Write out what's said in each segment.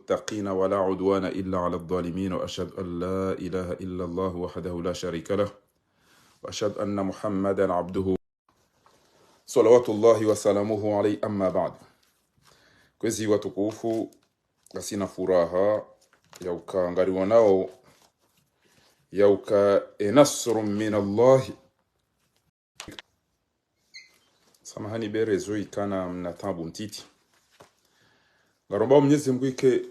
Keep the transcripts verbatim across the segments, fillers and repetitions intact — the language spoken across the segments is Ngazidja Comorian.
المتقين ولا عدوان إلا على الظالمين، وأشهد أن لا إله إلا الله وحده لا شريك له، وأشهد أن محمدا عبده، صلوات الله وسلامه عليه، أما بعد. Kwezi watukufu, ngasina furaha ya uka ngariwonao ya uka e nasru min Allahi. Samahani, berezo ikana mna tabu ntiti. Ngaromba Mnyezi Mngu ike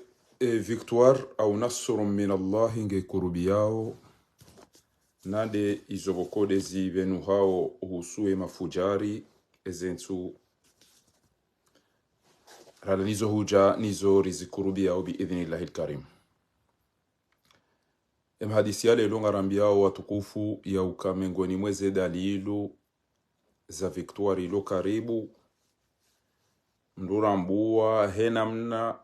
e victoire au nasru min Allahi nge kurubiyao, nande izo pvoko de zipvenuhao uhusu e mafujari, eze ntsu rala nizo huja nizo rizikurubiyao bi idhnillahi lkarim. E mahadisi ya leo ngarambiyao watukufu ya uka mengoni mweze dalilu za victoire ilo karibu, mndru rambuwa he namna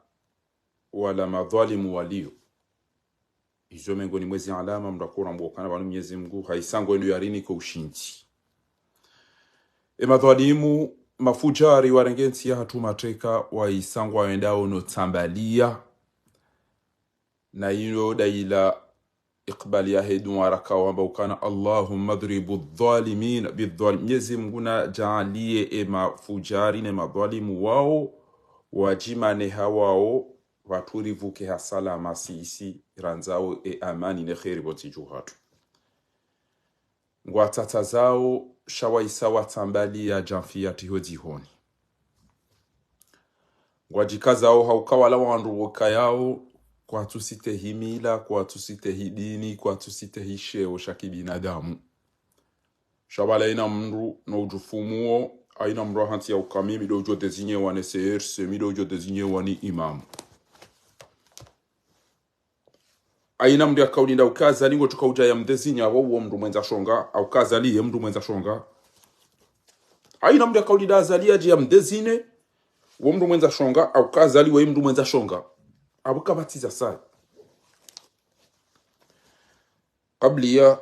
wala madhwalimu waliyo. Izo mengoni mwezi alama mndru akorambuwa ukana pvanu Mnyezi Mngu haisa ngwendo yarinike ushindzi. E madhwalimu, mafujari warenge ntsi yahatru mateka, waisa ngwawendao no tsambaliya. Na iyo daila ikbali yahe dua rakawamba ukana: اللهم اضرب الظالمين بالظالمين. Mnyezi Mngu najaaliye e mafujari ne madhwalimu wao, wajimane hawao, pvatsu rivuke ha salama sisi, randzao e amani ne kheri pvontsi dju hatru. Ngwatsatsazao, sha waisa watsambaliya jamfi yatsi ho dzihoni. Ngwajikazao ha uka wala wandru wokayao, kwatsu sitehi mila, kwatsu sitehi dini, kwatsu sitehi sheo sha kibinadamu. Sha pvala haina mndru no udjufumu wo, haina mndru ahantsi ya uka mimi ndo ujo désigné wa ne C R C, mi ndo ujo désigné wa ni imamu. Haina mndru yakaulinda uka Azali ngotsuka uja ya mdésigné, apvo uwo mndru mwendza shonga, au ka Azali ye mndru mwendza shonga. Haina mndru yakaulinda Azali yaje ya mdésigné, uwo mndru mwendza shonga, au ka Azali we mndru mwendza shonga. Apvo kapvatsi za saya. Kabliya,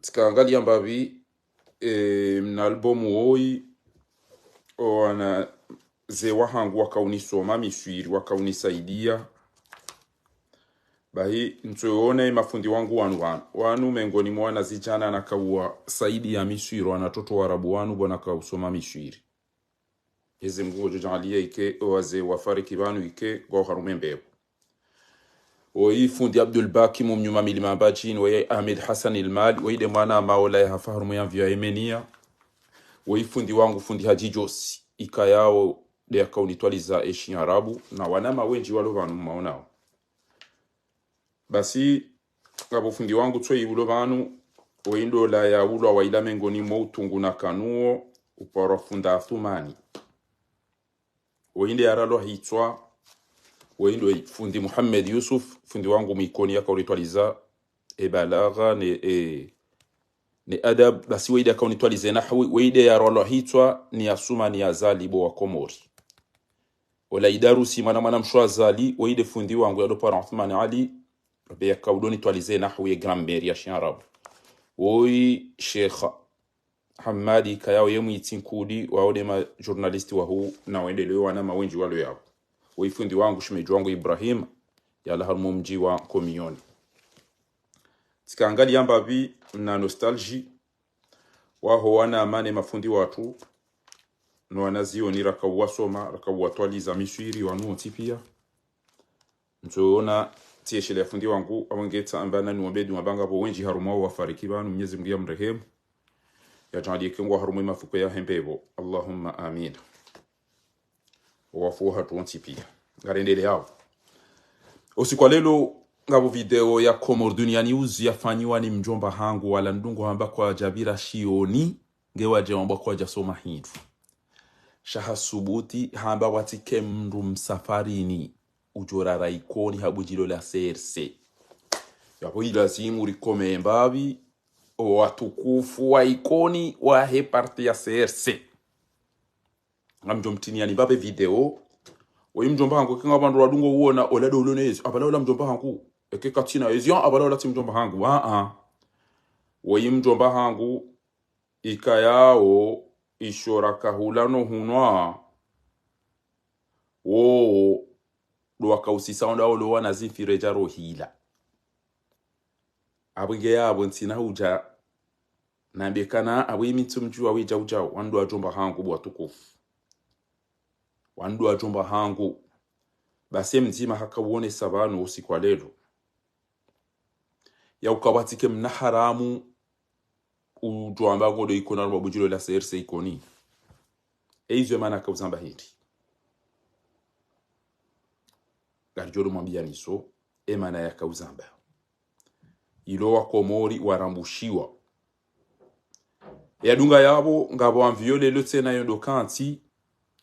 tsika ngaliya mbapvi, e, mna album woyi, owana ze wahangu wakaunisoma Miswiri, wakaunisaidiya. Bahi, ntsoona e mafundi wangu wanu, wanu, wanu mengoni mwa wana zijana nakauwasaidiya Miswiri, wana watoto Warabu wanu, pvo nakausoma Miswiri. Mnyezi Mngu ngudjo jaaliya ike, owaze wafariki pvanu ike, ngwao harumwa e mbepvo. Oyi fundi Abdul Baki Mumnyuma Milima Mbadjini, oyi Ahmed Hassan Ilmali, oyi nde mwana maola yahafa harumwa e avion ya Yemenia. Oyi fundi wangu fundi Hadji Djosi, ikayao nde yakaunitwaliza e shiarabu, na wanama wendji walo pvanu mwaonao. Basi, ngapvo fundi wangu tsoyi ulo pvanu, oyi ndo la ya ulwa waila mengoni mwa utungu nakanuwo, uparwa fundi Athumani. Oyi nde yaralwa hitswa, oyi ndo fundi Muhammad Yusuf, fundi wangu mwikoni yakaunitwaliza e balagha ne, e, ne adab, basi oyi nde yakaunitwaliza e nahwi, oyi nde yaralwa hitswa ni Asumani Azali bo wa Komori. Ola Idarusi mwana mwana mshe wa Azali, oyi nde fundi wangu yalo para Uthman Ali, be yakaudonitwaliza e nahwi ye grammaire ya shiarabu. Oyi Sheikh Hamadi kayao ye mwitsi nkudi, wao nde ma journaliste wahu, na wendeleyo wanama wendji walo yapvo. Oyi fundi wangu, shemedji wangu Ibrahim, yalawa harumwa mdji wa Komiyoni. Tsika ngaliya mbapvi, mna nostalgie, waho wanama ne mafundi watru, no wanazioni rakauwasoma, rakauwatwaliza Miswiri, wanu wontsi piya. Ntsoona, tsiesheleya fundi wangu, apvo ngetsa amba na niwambe dua mbanga pvo wendji harumwa wo wafariki pvanu, Mnyezi Mngu yamrehemu. Yajaaliye ike ngwao harumwa e mafuko yahe mbepvo. Allahumma amin. Owafu wahatru wontsi piya. Ngarendeleyao. Usiku wa leo, ngapvo video ya Comores Dunia News yafanyiwa ni mdjomba hangu wala ndungu hamba kwadjapvira shioni, nge wadje wamba kwadjasoma hindru. Sha hasubuti hamba watsike mndru msafarini, udjo rara Ikoni ha budjilo la C R C. Yapvo ilazimu rikome mbapvi, o watukufu wa Ikoni wahe parti ya C R C. Ngamdjo mtriniyani mbapvi video. Oyi mdjomba hangu, eka ngapvo wandru wadungo uona, ola ndo ulo ne ezi, apvala ola mdjomba hangu. Eke katsina ezi, apvala ola tsi mdjomba hangu. Aa. Oyi mdjomba hangu, ikayao, isho rakahula no hunwa. Wo, Ndo wakausisa wandru wao lo wana zimfire dja rohila. Apvo nge yapvo ntsina udja. Nambe kana apvo imi ntsu mdjuwa we djau djau, wandru wa djomba hangu bo watukufu. Wandru wa djomba hangu. Basi mdzima haka uonesa pvanu usiku wa lelo. Ya ukapvatike mna haramu, udjo amba ngo ndo Ikoni harumwa budjilo la C R C Ikoni. E izo emana yaka uzamba hindri. Ngaridjo ndo mwambiyani zo, emana yaka uzamba. Ilo wa Komori warambushiwa. Yadunga yapvo, ngapvo avion lelo tsena yo ndo kantsi,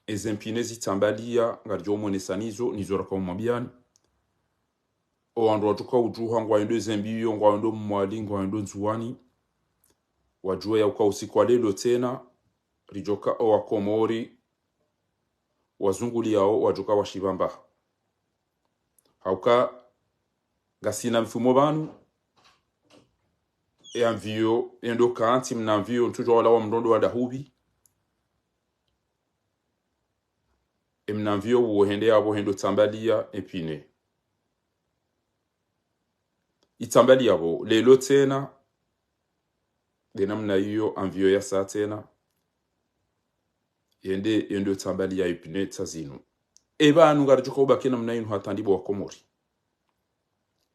eze mpine zitsambaliya, ngaridjo mwonesani zo, nizo raka umwambiyani. O wandru watsuka udjuha ngwayendo eze mbiyo, ngwayendo Mwali, ngwayendo Ndzuwani. Wadjuwe ya uka usiku wa lelo tsena, ridjoka o wa Komori, wazunguliyao, wadjoka washipvamba. Hauka, ngasina mfumo pvanu, e avion, yendo kantsi mna avion, ntsudjuwa wala wa mndro ndo wa ndahupvi. E mna avion uwo hende yapvo hendo tsambaliya e mpine. Itsambaliya pvo, lelo tsena, nde namna iyo avion yasa tsena, yende, yende tsambaliya e mpine tsa zinu. E pvanu ngaridjoka ubaki namna inu hata ndipvo wa Komori.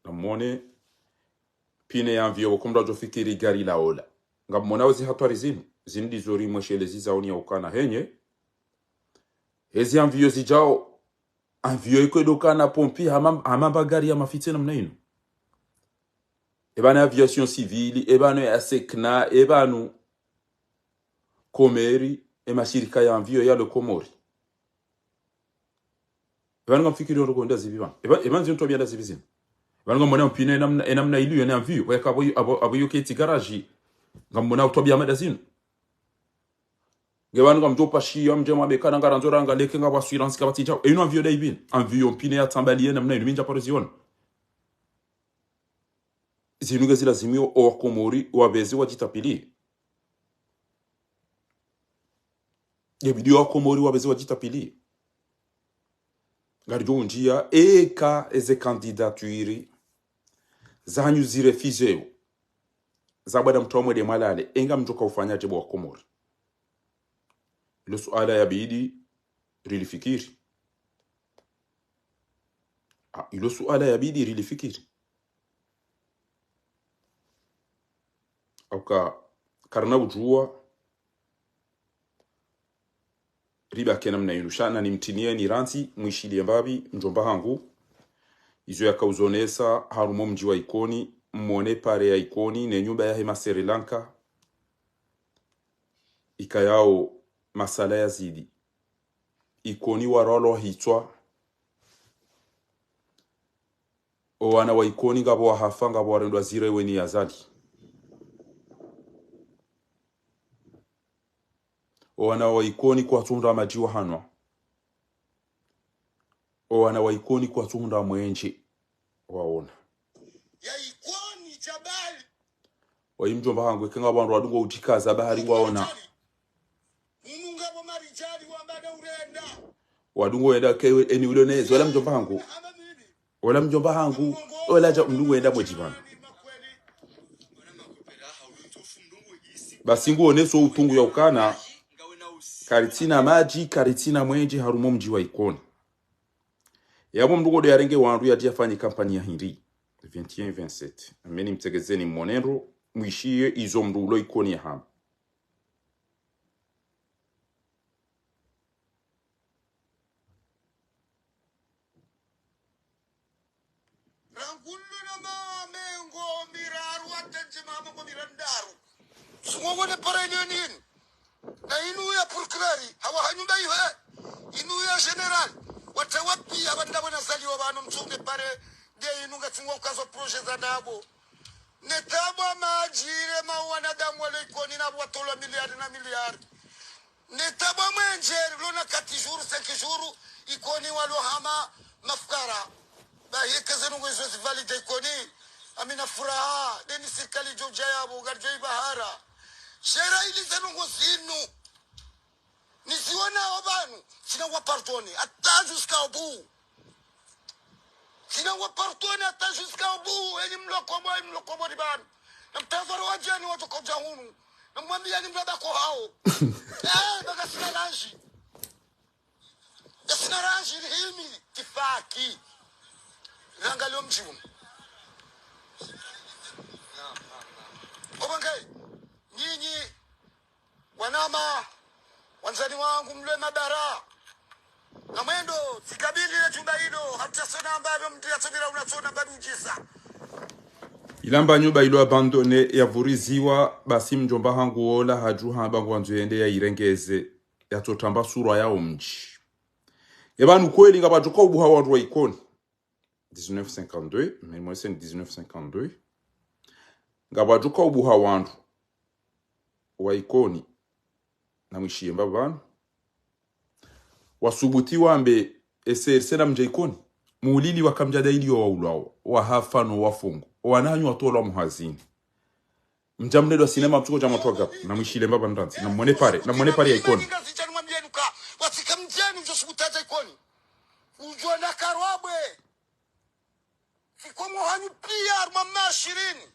Namwone, mpine ya avion, pvo ko mndru adjo fikiri gari la ola. Ngamwona ezi hatwari zinu, zinu ndizo rimweshelezi zaoni ya ukana henye. Ezi avion zidjao, avion iko ndo kana pompi, hama, hama mba gari ya mafitse namna inu. E pvanu aviation civile, e pvanu ya Sekna, e pvanu Komeri, e mashirika ya avion yalo Komori. E pvanu ngamfikiri ndo kwenda zipvi pvanu. E pva-, e pvanu zinu twabiya nda zipvi zinu. E pvanu ngamwona mpine enamna, enamna iliyo ne avion, weka apvo, apvo, apvo iyo ketsi garage. Ngamwona utwabiya mada zinu. Nge pvanu ngamdjo pashiya, mdje mwambe kana ngarandzo ranga leke ngapvo assurance kapvatsi djao. E inu avion nda ipvi? Avion mpine yatsambaliye namna inu mi ndja paro ziona. Zinu ngezilazimiyo o wa Komori wapveze wadjitapvili. Ye bidi o wa Komori wapveze wadjitapvili. Ngaridjo undjiya, eka eze candidature zanyu zirefuséo, za bwana mtru wa mwende mwalale, e ngamdjoka ufanya dje bo wa Komori. Ilo suala yabidi rilifikiri. Ah, ilo suala yabidi rilifikiri. Hauka, karina udjuwa, ribaki namna inu. Sha na nimtiniye ni randzi, mwishiliye mbapvi, mdjomba hangu. Izo yaka uzonesa, harumwa o mdji wa Ikoni, mwone pare ya Ikoni, ne nyumba yahe ma Sri Lanka. Ikayao masala yazidi. Ikoni warwalwa hitswa. O wana wa Ikoni ngapvo wahafa, ngapvo warendwa zire weni ya Azali. O wana wa Ikoni kwatsuhundra madji wahanwa. O wana wa Ikoni kwatsuhundra mwenje waona. Ya Ikoni, Jabali. Wayi mdjomba hangu, eka ngapvo wandru wadungo udjikaza bahari ngwaona. Munu ngapvo marijali wamba na urenda. Wadungo wenda ke eni ulo ne, zola mdjomba hangu. Ola mdjomba hangu, ola dja mdru ngwenda mwedji pvanu. Basi nguoneso utungu ya ukana, karitsina madji, karitsina mwenje harumwa o mdji wa Ikoni. Yapvo mdru ngodjo yarenge wandru yadje yafanye kampani ya hindri. Vingt et un, vingt-sept. Ameni mtegezeni mwonendro, mwishiye izo mdru ulo Ikoni yahamba. Rangu luna ma mengo miraru hata ndjema mengo mirandraru. Sungo ngone pare nyonin. Na inu ya procureur, hawa ha nyumba iwe. Inu ya général. Wata wapi ya wanda wana zali wa wano msunge pare. Nde inu ngatungo ukazo projet za ndrabo. Ne tabu ya madji ile ma wanadamu wale Ikoni na watolwa miliari na miliari. Ne tabu ya mwenje, lona quatre jours, cinq jours, Ikoni walo hama mafukara. Bahi eka zinu ngwezo zivalide Ikoni. Amina furaha, deni sirikali djo dja yapvo, ngaridjo ibahara. Shera ili zinu ngo zinu. Niziona o pvanu, tsina wa pardonner, hata jusqu'au bout. Tsina wa pardonner hata jusqu'au bout, enyi mloko mwa, enyi mloko mwa ribani. Na mtazaro wadjeni wadjo kodja hunu. Na mwambiye ni mraba ko hao. Eh, ba ngasina randzi. Ngasina randzi rihimi tifaki. Rangaliyo mdji unu. Obange, nyinyi, wanama, wandzani wangu mlwe mabara. Na mwendo, tsikabili le djumba ilo, hata sona amba alo mndru ya tsonira una tsona amba mdjisa. Ilamba nyumba ilo abandonné yavuriziwa, basi mdjomba hangu wola hadjuha amba ngwandzo yende ya irengeze, ya tsotamba surwa ya omdji. Eba ni kweli ngapvadjoka ubuha wandru wa Ikoni. Dix-neuf cinquante-deux, mille neuf cent dix-neuf cinquante-deux. Ngapvadjoka ubuha wandru wa Ikoni, na mwishiye mbapvi pvanu. Wasubuti wambe, ese, ese na mdja Ikoni. Muulili wa kamdja daili yo waulwao, wahafa no wafungwa. Wananyu watolwa muhazini. Mdja mnedwa sinema mtsuko dja matwaga, na mwishile mbapvi ndrantsi, na mwone pare, na mwone pare ya Ikoni. Watsike mdjeni udjo subuti hadja Ikoni. Udjo na karwabwe. Fiko mwahanyu piya harumwa mashirini.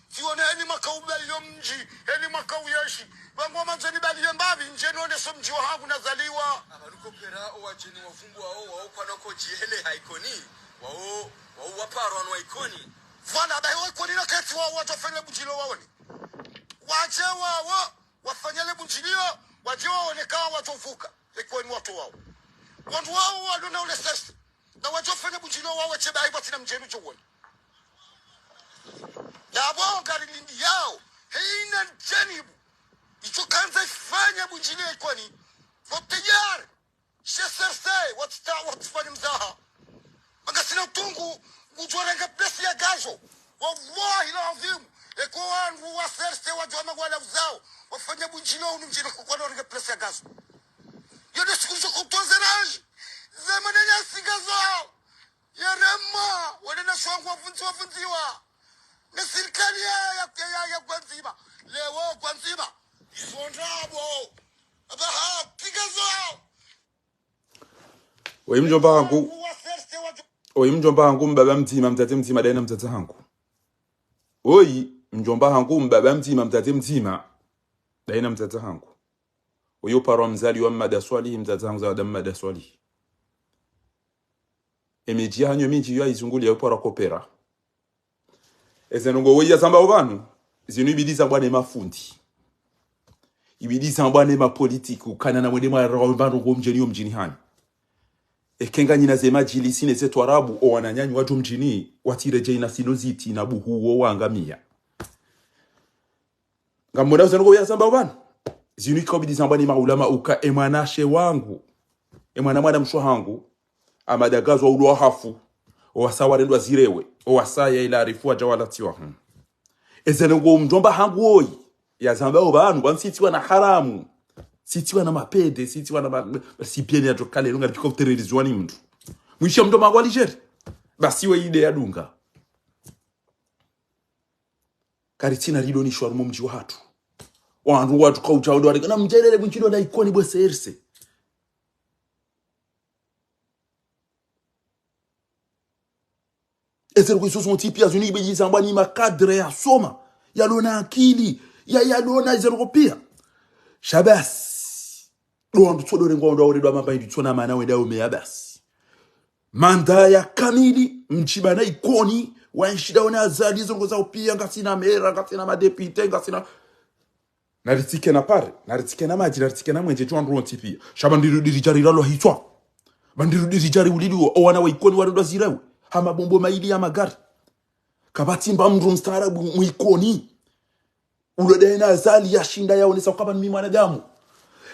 Ziwone heni mwaka ubaliyo mdji, heni mwaka uyeshi. Wangu wa mandzeni baliye mbapvi, ndjeni oneso mdji wa hangu nazaliwa. Aba nuko pera owadjeni wavumbwa wao, wao kwana ko djihele ha Ikoni, wao, wao waparwa no wa Ikoni. Vwana, aba wa Ikoni na keti wao wadjofanya le bundjilio waone. Wadje wao, wafanya le bundjilio, wadje waone kawa wadjovuka, Ikoni wandru wao. Wandru wao walona ule sesi. Na wadjofanya bundjilio wawe tse bahi bwatsi na mdjeni udjo wona. Yapvo ngari lindi yao, heina djanibu. Idjo kandza ifanya bundjilio Ikoni. Vo tayari. She serse, watsita, watsifanya mzaha. Ba ngasina utungu, udjo renga place ya Gazo. Wallahi l'adhwim. Eko wandru wa serse wadjo hama wala uzao. Wafanya bundjilio unu mdjini kukwana renga place ya Gazo. Yo nde siku zo kutoze ranji. Zemana ya siga zao. Yarema, wale na shwangu wavundziwa, vundziwa. Na sirikali ya, ya, ya, ya Kwanzima. Leo Kwanzima. Izo ndrabo. Aba ha, piga zao. Oyi mdjomba hangu. Wa serse wadjo- Oyi mdjomba hangu mbaba mdzima, mdzadze mdzima, daina mdzadze hangu. Oyi mdjomba hangu mbaba mdzima, mdzadze mdzima, daina mdzadze hangu. Oyo parwa mzali wa Mmada Swalihi, mdzadze hangu zawada Mmada Swalihi. Emidji yahanyu emindji yo ayizunguliya yo parwa kopera. Eze ndrongo woyi yazambao pvanu, zinu ibidi zambwa ne mafundi. Ibidi zambwa ne mapolitiki, ukana na mwende mwa rawa mba ndrongo mdjeni yo mdjini hanyu. Eke nganyina ze madjilisi ne ze twarabu, owananyanyu wadjo mdjini, watsire djeina sino ziti na buhu wo wangamiya. Ngamwona uzenu ko yazambao pvanu. Zinu ikao bidi zambwa ni maulama uka emwanashe wangu. Emwana mwana mshe hangu. Amada Gazo wa ulwa hafu. Owasa warendwa zirewe. Owasa ya ila arifu wadja walatsiwa hunu. Ezenu ngo mdjomba hangu oyi. Yazambao pvanu, pvanu sitsiwa na haramu. Sitsiwa na mapede, sitsiwa na ma-, si bien ya djokale, lunga ripika utereriziwa ni mndru. Mwishe mdjomba hangu wa Algérie. Basi we ide ya dunga. Karitsina rido ni shwarumo mdji wahatru. Wandru watru kaudja udo wareka na mdjelele bundjilio la Ikoni bwe serse. Ezeri kwiso sontsi piya zinu ibidi zambwa ni makadre yasoma, yalona akili, ya, yalona ezeri ko piya. Sha basi. Ndo wandru tsodo rengwa wandru waworedwa mamba indri tsona mana wenda umeya basi. Manda ya kamili, mdji bana Ikoni, waenshi dawo na Azali, zongo za upiya, ngasina mera, ngasina madepite, ngasina. Naritsike na pare, naritsike na madji, naritsike na mwenje, djuwa ndru wontsi piya. Sha ba ndiri diri djari ralwa hitswa. Ba ndiri diri djari uliliwa, owana wa Ikoni warendwa zirewe. Ha mabombo mayili ya magari. Kapvatsi mba mndru mstaarabu mu Ikoni. Ulo daye na Azali yashinda yaonesa ukaya mi mwanadamu.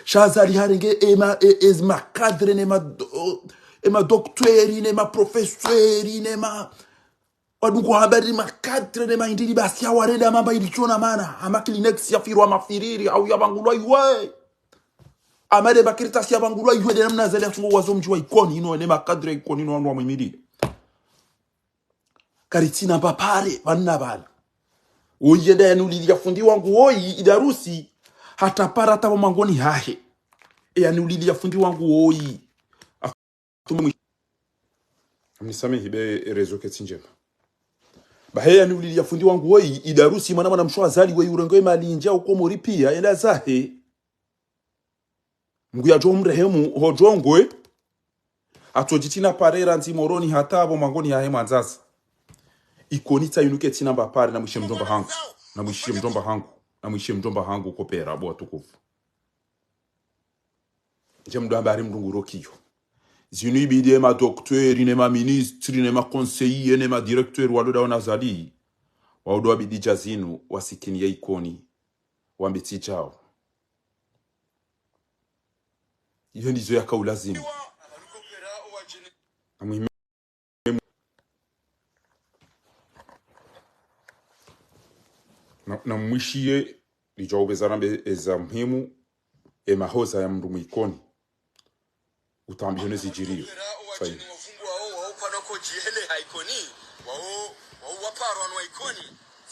Sha Azali harenge ema, e, e, makadre ne ma do-, ema dokteri, ne ma profeseri, ne ma wadungu habari makadre, ne ma indili basi yawarenda mamba ili tsona mana. Ama Kleenex yafirwa mafiriri, au yavangulwa iwe. Ama de makaratasi yavangulwa iwe, de namna Azali yasungo wazo mdji wa Ikoni, ino ne makadre Ikoni, ino wanu wamwimili. Karitsina mba pare, pvanu na pvanu. Oyi yenda yanulilia fundi wangu oyi, Idarusi, hata para tabo mangoni hahe. E yanulilia fundi wangu oyi. Atumwe mwi- Mnisamehi be réseau ketsi ndjema. Baheya ni ulili ya fundi wangu woyi, idarusi mwana mwana msho Azali woyi urengo ye mali ndja uko Mori piya, enda zahe. Mngu yadjo mrehemu, hodjongwe. Atsodjitina pare randzi Moroni hata apvo mangoni yahe Mwandzaza. Ikoni tsa inu ketsina mba pare na mwishe mdjomba hangu. Na mwishe mdjomba hangu. Na mwishe mdjomba hangu kopera, bo watukufu. Ndje mdru ambari mdru ngurokiyo. Zinu ibidi ye ma docteur, ne ma ministre, ne ma conseiller, ne ma directeur, walo dawo na Azali. Wao ndo wabidi dja zinu, wasikini ya Ikoni. Wambe tsi djao. Iyo ndizo yaka ulazimu. Na muhimu na, na mwishiye, lidjao ubeza rambe eza muhimu, e mahoza ya mdru mwikoni. Utambiyo ne zidjiriyo. Sayi.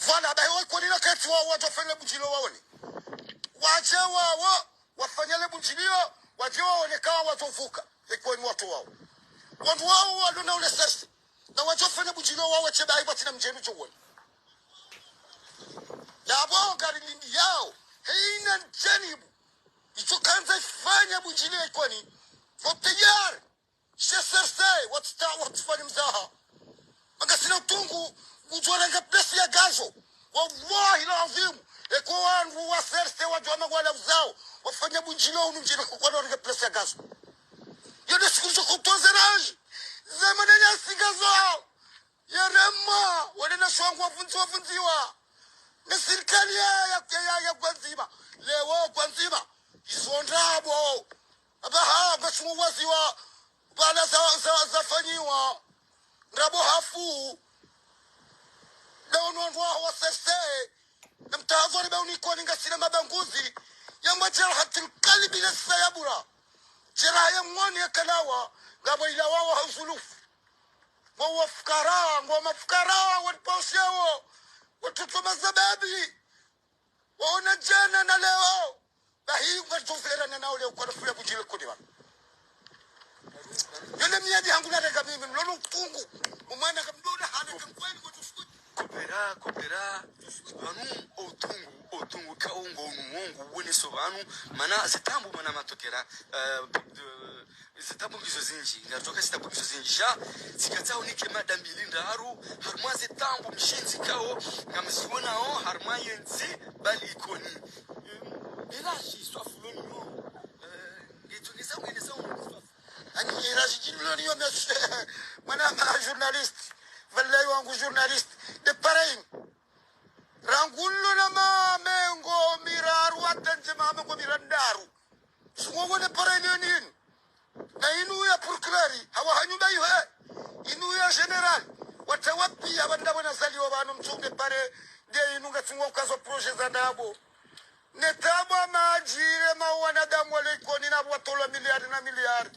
Vwana bahi wa Ikoni na ketsi wa wadjo fanya le bundjilio waone. Wadje wawo, wafanye le bundjilio, wadje waone kawa wadjo vuka. Ikoni wandru wawo. Wandru wawo walo na ule sesi. Na wadjo fanya bundjilio wawo, tse bahi pvatsina mdjeni djo wone. Na apvo ngari lindi yao, heina djanibu. Itso kandza ifanya bundjilio Ikoni. Vo tayari. She serse, watsita, watsifanya mzaha. Mangasina utungu, udjo renga place ya Gazo. Wallahi la adhimu. Eko wandru wa serse wadjo ama wala uzao. Wafanya bundjilio unu mdjini kwa kwa renga place ya Gazo. Yo nde siku djo kutoze ranji. Zemana nyasi Gazo. Yerema, wale na shwangu wavundziwa, vundziwa. Ne sirikali ya, ya, ya, ya, ya Gwandzima. Lewo Gwandzima. Izo ndrabo. Abaha, ngashungu waziwa. Bala za, za, zafanyiwa. Ndrabo hafu. Leo no ndwa wa sese. Na mtahadhari ba unikoni ngasina mabanguzi. Ya majerahatil kalbi na sayabura. Jeraha ya mwani ya kalawa. Ngabo ilawawa hauzulufu. Ngo wafukara, ngo mafukara, waliposhewo, watoto mazababi, waona djana na leo. Bahi, ngatsoferana nao leo, kwa nafula bundjilio Ikoni wanu. Yo nde miyadi hangu narenga mimi, mlono utungu, umwana kamdona hana kamkweli kwa tufuti. Kopera, kopera, pvanu utungu, utungu ka ungo unu wongu, wone so pvanu, mana zitambu, mana matokera, eh, de, zitambu ngizo zindji, ngaritoka zitambu ngizo zindji. Sha, zikatsa unike mada mbili ndraru, harumwa zitambu mshindzi kao, ngamzionao, harumwa yentsi, bali Ikoni. Eh, iraji swafu loni yo. Eh, ngeto nisa wene sa wene swafu. Ani iraji djini loni yo, mes-, mwana ma journaliste. Vallahi wangu journaliste. De pareil. Rangu lona ma mengo miraru, hata ndje ma mengo mirandraru. Sungo wone pare niyo nini. Na inu ya procureur, hawa hanyumba yuhe. Inu ya général. Wata wapi ya wanda wana zaliwa wano mtsunge pare. Nde inu ngatsungo ukazo projet za ndabo. Ne tabo madjire ma wanadamu wale Ikoni na watolwa miliari na miliari.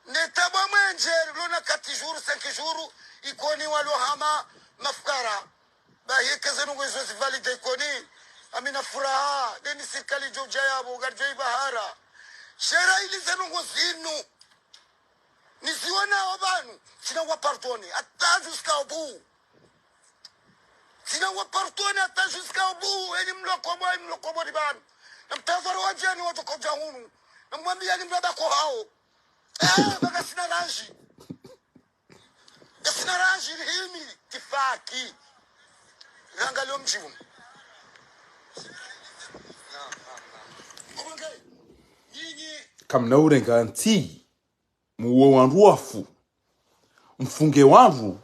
Ne tabo mwenjeri, lona quatre jours, cinq jours, Ikoni walo hama mafukara. Bahi eka zinu ngwezo zivalide Ikoni. Amina furaha. Deni sirikali djo dja yapvo, ngaridjo ibahara. Shera ili zinu ngo zinu. Niziona wapvanu. Tsina wa pardonner. Hata jusqu'au bout. Tsina wa pardonner hata jusqu'au bout. Enyi mloko bo, enyi mloko bo ni pvanu. Na mtazaro wa djeni wa toko dja hunu. Na mwambiya ni mraba ko hao. Eh, baka sina ranji. Ngasina ranji rihimi tifaki. Ranga leo mdji unu. Kamna urenga ntsi, muwe wandru wafu, mfunge wandru,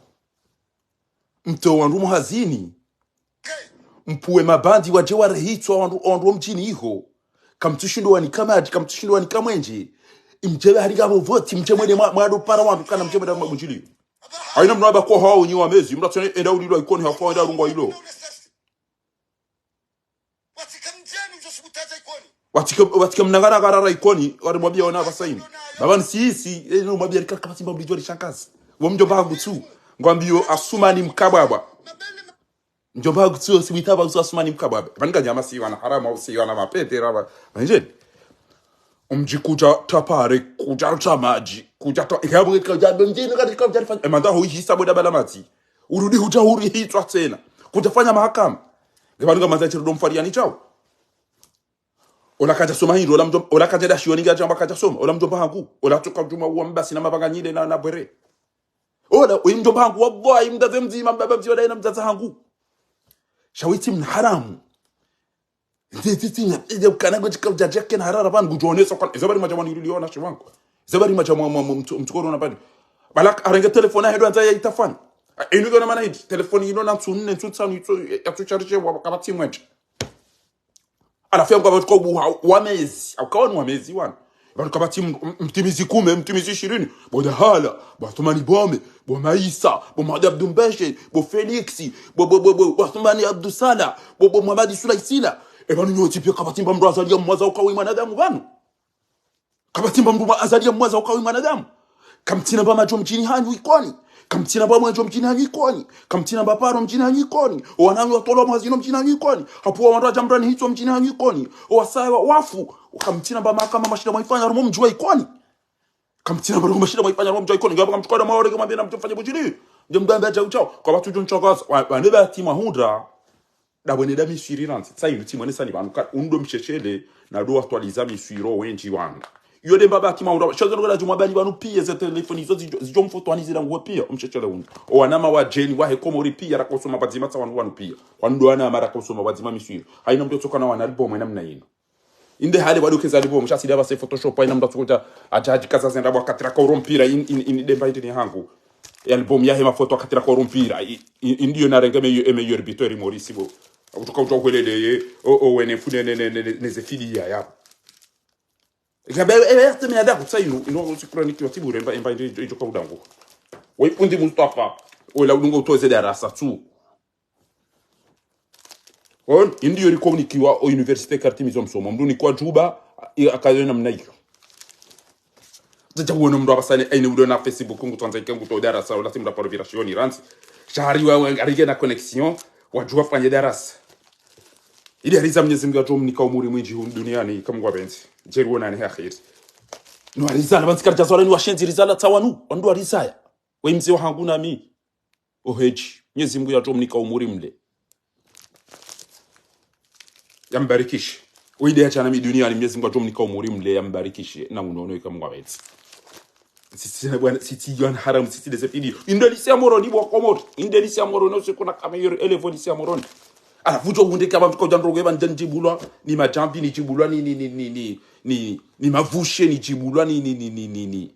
mtowe wandru muhazini, mpuwe mabandi wadje warehitswa wandru, wandru wa mdjini iho. Kamtsushindo wanika madji, kamtsushindo wanika mwenje. Imdjebe hari ngapvo voti, mdje mwende mwa, mwado para wandru kana mdje mwende mwa bundjilio. Haina mna waba kwa hawo nyi wamezi, mna tsone enda ulilwa Ikoni, hafa enda rungwa ilo. Watike, watike mnangara karara Ikoni, wari mwambia wana hapvasa inu. Baba ni sisi, eh, no mwambia rika kama simba mlijua rishangazi. Wo mdjomba hangu tsu, ngwambio Asumani Mkabwabwa. Mdjomba hangu tsu, simwita ba usu Asumani Mkabwabwa. Pvanika nyama si wana haramu, au si wana mapete, raba. Manjeni. Omdji kudja tapare, kudja tsa madji, kudja ta-, ikaya bwe kudja mdjini kati kudja fanya, emanda ho ihisa bwe dabala madji. Urudi hudja huri hitswa tsena. Kudja fanya mahakama. Nge pvanu nga mandza tsi rudo mfariani tsawo. Ola kadja soma hindru, ola mdjom-, ola kadja dashioni nge adjamba kadja soma, ola mdjomba hangu, ola tsoka djuma uwa mbasi na mabanga nyile na, na bwere. Ola, oyi mdjomba hangu, wallahi, mdzadze mdzima, mbaba mdzima, daye na mdzadze hangu. Sha wetsi mna haramu. Ndzi, ndzi, ndzi, ndzi, ukana ngo tsi ka udjadja kena harara pvanu, ngudjo onesa kwa, izo bari madja mwana yuli yona shiwangu. Izo bari madja mwa, mwa, mwa, mtsu-, mtsukoro na pvanu. Balak, arenge telefoni, ahedo andza ya itafani. A, inu yona mana hidi, telefoni ino na ntsu nne, ntsu ntsanu, itso, ya tsu charge, wa, kapvatsi mwendje. Halafu yangu kapvatsi kwa ubuha, wa mezi, au kawa ni wa mezi, wana. Pvanu kapvatsi m-, m-, mtimizi kume, mtimizi ishirini. Bo Dahala, bo Athumani Bome, bo Maisa, bo Mohamed Abdou Mbeshe, bo Felix, bo, bo, bo, bo, bo Athumani Abdou Salah, bo, bo Mohamed Soulaye Sylla. E pvanu nyontsi pia kapvatsi mba mndru azaliya mwaza ukawi mwanadamu pvanu. Kapvatsi mba mndru azaliya mwaza ukawi mwanadamu. Kamtsina mba madjo mdjini hanyu Ikoni. Kamtsina mba mwendjo mdjini hanyu Ikoni. Kamtsina mba paro mdjini hanyu Ikoni. Owananyu watolwa mwazino mdjini hanyu Ikoni. Hapvo wandru wadja mrani hitswa mdjini hanyu Ikoni. Owasaya wa-, wafu. Kamtsina mba mahakama mashinda mwaifanya harumwa omdji wa Ikoni. Kamtsina mba mashida mwaifanya harumwa omdji wa Ikoni. Ngapvo kamtsuka da mawareke mwambe na mdjofanya budjili. Ndje mgambe adja uchao. Kwa pvatsu djo ntsakaza. Wa, wa neba tima hundra. Dabwene da miswiri randzi. Tsa inu tsi mwenesa ni pvanu ka, undo msheshele, na do watwaliza miswiri wendji wanu. Iyo de mbaba tima hundra. Shozo nukala djuma bani pvanu pia ze telefoni izo zidjo, zidjo mfotwani zila nguwe pia, omsheshele undo. Owanama wadjeni, wahe Komori pia, rakosoma pvadzima tsa wanu wanu pia. Wanu do wanama rakosoma pvadzima miswiri. Haina mdru tsoka na wana album ena mna inu. Inde hale wadu keza libo, msha sida base Photoshop, haina mdru atsukuta, adjadji kaza zenda bwa katira kauro mpira, in, in, in demba indi ni hangu. E album yahe mafoto katira kauro mpira, i, i, indi yo narenge me, e meilleur buteur Maurice bo. Akutuka uta ukwelele ye, o, o, wene fune ne, ne, ne, ne, ne ze fidi ya, ya. Ikabe, e, e, e, temi ya daku, tsa inu, inu, usikurani kiwa tibure, emba, emba, indi, indi, indi, kaudangu. Wai fundi Mustafa, wela udungo utoze darasa, tsu. Hon, indi yo riko unikiwa o université kartimizo msomo. Mndru unikiwa Djuba, i, akayo namna iyo. Zadja uone mndru apvasane, aine udo na Facebook, ngutsandza ike nguto darasa, ola tsi mndru aparo vira shioni randzi. Shahari wa, wa, arike na connexion, wadjuwa fanye darasa. Ili hariza Mnyezi Mngu yadjo mnika umuri mwindji hunu duniani, ika Mngu apvendze. Djeri wonane he akheri. No harizana, pvantsi karidja zalwa ni washenzi rizalwa tsa wanu, wandru warizaya. We mze wahangu nami. Ohedji, Mnyezi Mngu yadjo mnika umuri mle. Yambarikishe. Oyi de yadja nami duniani, Mnyezi Mngu yadjo mnika umuri mle, yambarikishe. Na unono ika Mngu apvendze. Sisi na bwana, sisi yana haramu, sisi de ze fidi. Inde lycée ya Moroni, bo Komori. Inde lycée ya Moroni, usiku na kama yoro, élève lycée ya Moroni. Halafu djo hunde kaba mfika udja ndrogo eba ndjibulwa, ni madjambi, nidjibulwa, ni, ni, ni mavushe, nidjibulwa, ni, ni, ni.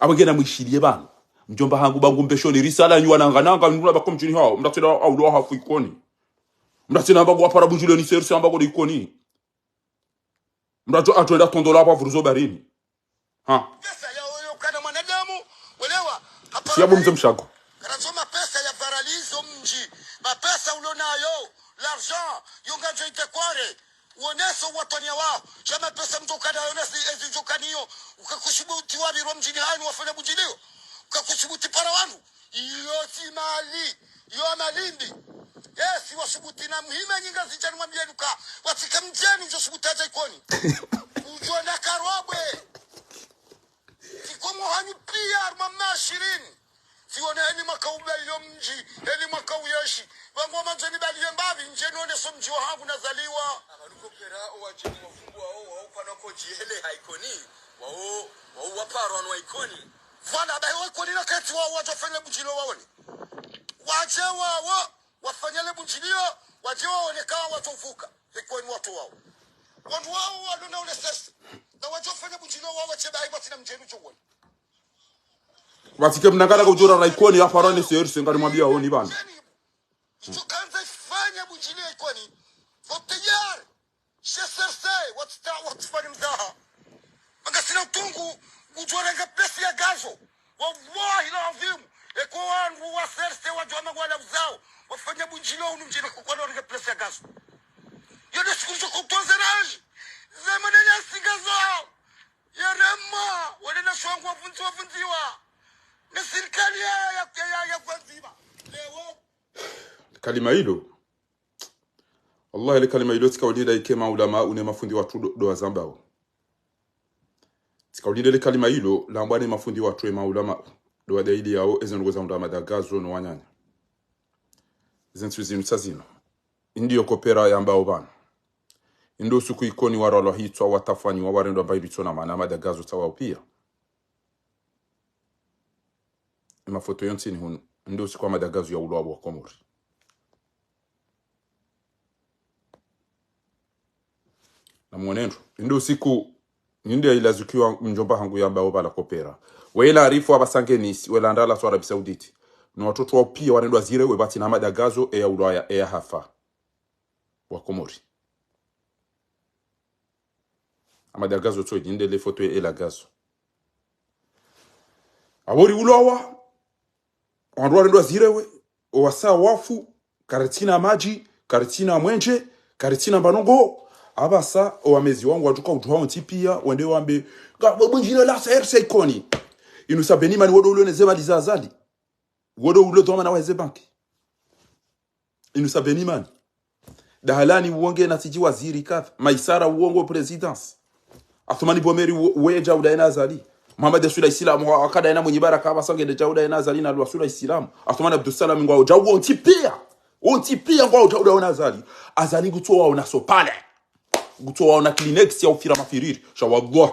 Apvo ngena mwishiliye pvanu. Mdjomba hangu pvangu Mbeshoni risala nyi wanangananga, nula bako mdjini hawo. Mndatsela aulo hafu Ikoni. Mndatsela amba kwa para budjule ni serse amba kwa Ikoni. Mndatso atwenda tondola apvo vuruzo barini. Ha. Pesa ya oyo kana mwanadamu, welewa. Siya bo mze Mshago. Karazo mapesa ya varalizo mdji. Mapesa ulo nayo, l'argent, yo ngadjo ite kware. Uoneso watwaniya waho. Sha mapesa mdjo kana yo nasi ezi djo kaniyo. Ukakushibuti wabirwa mdjini hanyu wafanya budjiliyo. Ukakushibuti para wanu. Iyo tsi mali. Iyo malindi. Yesi, washubuti na muhime nyinga zidjani mwambiye nuka. Watsike mdjeni udjo shubuti adja Ikoni. Udjo na karwabwe. Tsi Komori hanyu piya harumwa mashirini. Tsiwone heni mwaka ubaliyo mdji, heni mwaka uyeshi. Wangu wa madjeni baliye mbapvi, ndjeni oneso mdji wahangu nazaliwa. Abaluko pera, owadjeni wafungu wao, wao kwana kodji hele ha Ikoni. Wao, wao waparwa no Ikoni. Vwana, bahi wa Ikoni na keti wao wadjo fanya budjilo waone. Wadje wao, wafanye le budjiliyo, wadje waone kawa wadjo vuka. Ikoni wandru wao. Wandru wao walona ule sesi. Na wadjo fanya budjilo wao, wadje bahi watsina mdjeni udjo wone. Watsike mnangana kudjura ra Ikoni, ya parwa ne serse, ngari mwambiya oni pvanu. Idjo kandza ifanya budjiliyo Ikoni. Fo tayari. She serse, watsta, watfanya mzaha. Manga sina utungu, udjo renga pesa ya gazo. Wallahi l'adhwim. Eko wandru wa serse, wadjo ama wala uzao. Wafanya budjiliyo unu mdjini kukwana renga pesa ya gazo. Yo de shukuru sho kutonze ranji. Zemana ya sigazo. Yerema, wale na shwangu wavunzi wavunziwa. Ne sirikali ya, ya, ya, ya, ya kwanziba. Lewo. Kalima ilo. Wallahi, le kalima ilo tsika ulida ike maulama une mafundi watru do, do wazambao. Kaulindele kalima ilo, lambwa ne mafundi watru e maulama, ndo wadaili yao, eze ndrongoo za unda Ahmada Gazo no wananya. Zentsu zinu tsa zinu. Indi yo kopera yambao pvanu. Indo usiku Ikoni waralwa hitswa, watafanyiwa, warendwa mbaili tsona mana Ahmada Gazo tsa wao pia. Emafoto yo ntsini hunu. Indo usiku Ahmada Gazo yaulwa wa Komori. Na mwenendo. Indo usiku, ninde ilazikiwa mdjomba hangu yambao pvala kopera. Wela arifu apvasa nge Nice, wela ndala so Arabie Saoudite. No watoto wao pia warendwa zirewe pvatsina Ahmada Gazo, eya ulwaya, eya hafa. Wa Komori. Ahmada Gazo tsoyi, ninde le foto ya ela Gazo. Apvo riulwawa, wandru warendwa zirewe, owasa wafu, karitsina madji, karitsina mwenje, karitsina mbanongo. Apvasa, owamezi wangu wadjuka udjuha wontsi pia, wende wambe, nga, bwe, bwe, njina la sa R C Ikoni. Inu sa Benimani wodo ulo ne zebali za Azali. Wodo ulo dhwamana wa heze banki. Inu sa Benimani. Dahalani uonge na tsidji waziri kadha. Maisara uongo présidence. Athumani Bomeri u-, uwe djauda ena Azali. Mohamed Sula Isilamu, wa-, wakada ena Mwinyi Baraka, apvasa ngende djauda ena Azali na lwa Sula Isilamu. Athumani Abdussalam ngwao djau wontsi pia. Wontsi pia ngwao djauda ena Azali. Azali ngutso waona sopale. Ngutso waona Kleenex ya ufira mafiriri. Sha wallah.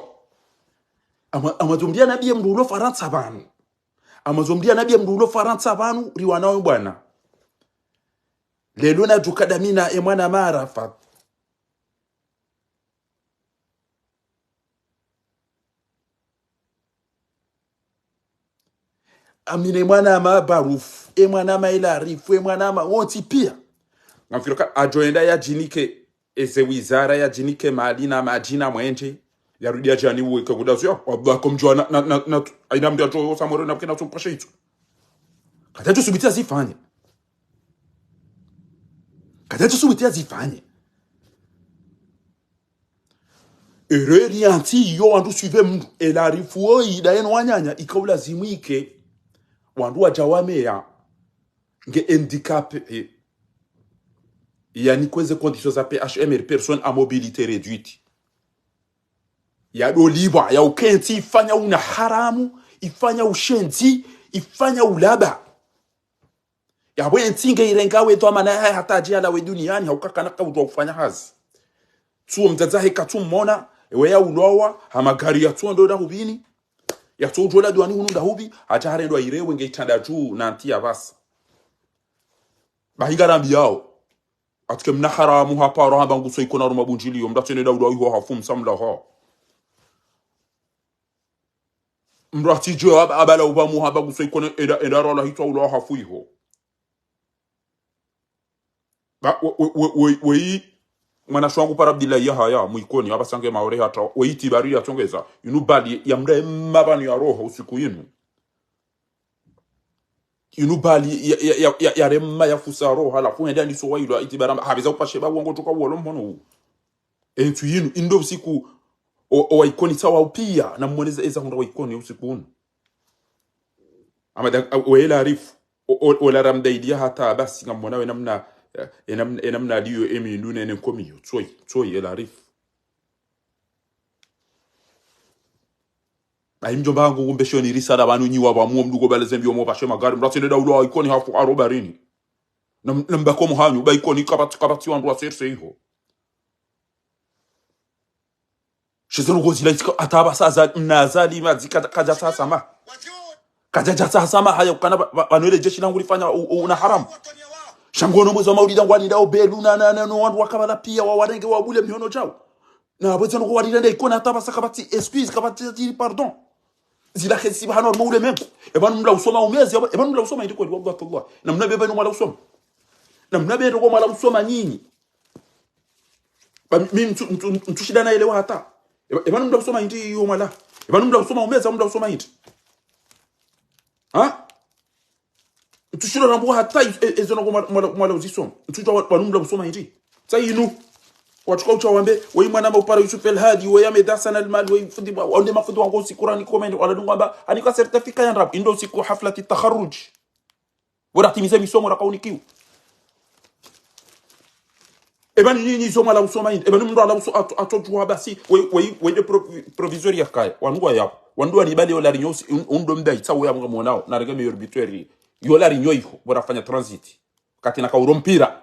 Ama, ama zomdia nabiye mndru ulo Farantsa pvanu. Ama zomdia nabiye mndru ulo Farantsa pvanu, riwanawe bwana. Lelo nadjuka damina e mwana ma Arafat. Amine mwana ma Barufu, e mwana ma Ilarifu, e mwana ma wontsi pia. Ngamfikiri ka adjoenda yadjinike, eze wizara yadjinike mali na madji na mwenje, yarudi yadjani uwe ke kuda zuya, wabako mdjwa na, na, na, na, aina mndru adjo yo Samoro na kena tso pasha itso. Kadjadjo subuti yazifanye. Kadjadjo subuti yazifanye. Erreur ya ntsi iyo wandru suive mndru. Ilarifu oyi da yeno wananya ika ulazimu ike. Wandru wadja wameya. Nge handicapé, eh. Yani kweze conditions za P H M R, personne à mobilité réduite. Yado libwa, ya ukentsi, ifanya una haramu, ifanya ushenzi, ifanya ulaba. Yapvo entsi nge irenga we dhwamana yahahe hata adji yalawe duniani, hauka kana kaudjuwa ufanya hazi. Tsuo mdzadze wahe katsu mmona, ewe yaulwawa, ha magari yatsuo ndo ndahupvini, yatsuo udjola duani hunu ndahupvi, hadja harendwa irewe nge itranda dju na ntsi ya pvasa. Bahi ngarambi yao. Atsuke mna haramu haparo hamba nguso iko na ruma bundjili yo, mndru atsende ndaulwa iho hafu msamla ho. Mndru atsidjo aba-, abala uba muhaba nguso iko ne enda, enda rola hitswa ulwa hafu iho. Ba, we, we, we, we, weyi, mwana shwangu para Abdillahi Yahaya, mu Ikoni, apvasa nge Maore hata, weyi tibari yatsongeza, inu bali ya mndru ema pvanu ya roho usiku inu. Inu bali ya, ya, ya, ya, yarema yafusa roho, halafu hende andiso wailwa itibara, hapveza upashe ba wango toka uwolo mhono huu. Entsu yinu, indo usiku, o, o wa Ikoni tsa wao pia, na mwoneza eza hundra wa Ikoni usiku unu. Ama da, a, wela arifu, o, o, o la ramda idia hata basi, ngamwona we namna, eh, enamna, enamna aliyo emi ndune ne nkomiyo, tsoyi, tsoyi, ela arifu. Ayi mdjomba hangu kumbe shoni risala pvanu nyi wapvamwe mndru ko bale zembi omo pashe magari, mndru atsende ndaulwa Ikoni hafu aro barini. Na, na mbako muhanyu, ba Ikoni kapvatsi, kapvatsi wandru wa serse iho. Sheze ndrongoo zila itsika, hata apvasa Azali, mna Azali, madzi kadja, kadja tsaha samaha. Kadja dja tsaha samaha, haya ukana pva, pva, pvanu ele jeshi langu lifanya u, u, una haramu. Sha ngono mwezi wa maulida ngwani ndao belu na, na, na, no wandru wakapvala pia, wa warenge, wa bule mihono djao. Na apvo zeno ko walirende Ikoni hata apvasa kapvatsi excuse, kapvatsi pardon. Zila kesi pvahano harumwa ulemengu. Epvanu mndru usoma umezi, epvanu mndru usoma hindri kweli, wallah tallah. Na mna bebe no mwala usoma. Na mna bebe no mwala usoma nyinyi. Ba mi, mi mtsu, mtsu, mtsu shida na elewa hata. Epva, epvanu mndru usoma hindri yo mwala. Epvanu mndru usoma umezi, mndru usoma hindri. Ha? Ntsu shilo rambuwa hata e, e, ezo nako mwala, mwala, mwala uzisoma. Ntsu djuwa wa, wanu mndru usoma hindri. Tsa inu. Watsuka utsha wambe, weyi mwana ma upara Yusuf El Hadi, weyi Ahmed Hassan Al Mali, weyi fundi, wa, wande mafundi wangu usiku rani komende, wala dungu wamba, anika certificat ya ndrabo, indo usiku haflati takharuj. Wala timize misomo raka unikiwa. Eba ni nini zo mwala usoma indi? Eba ni mndru ala uso ato, ato juwa basi, we, we, we de pro-, proviseur ya kaya. Wanu wa yapo. Wanu wa libali yo La Réunion, un, un dom da itsa we ya mga mwonao. Na renge meilleur buteur. Yo La Réunion iho, bora fanya transit. Kati na kauro mpira.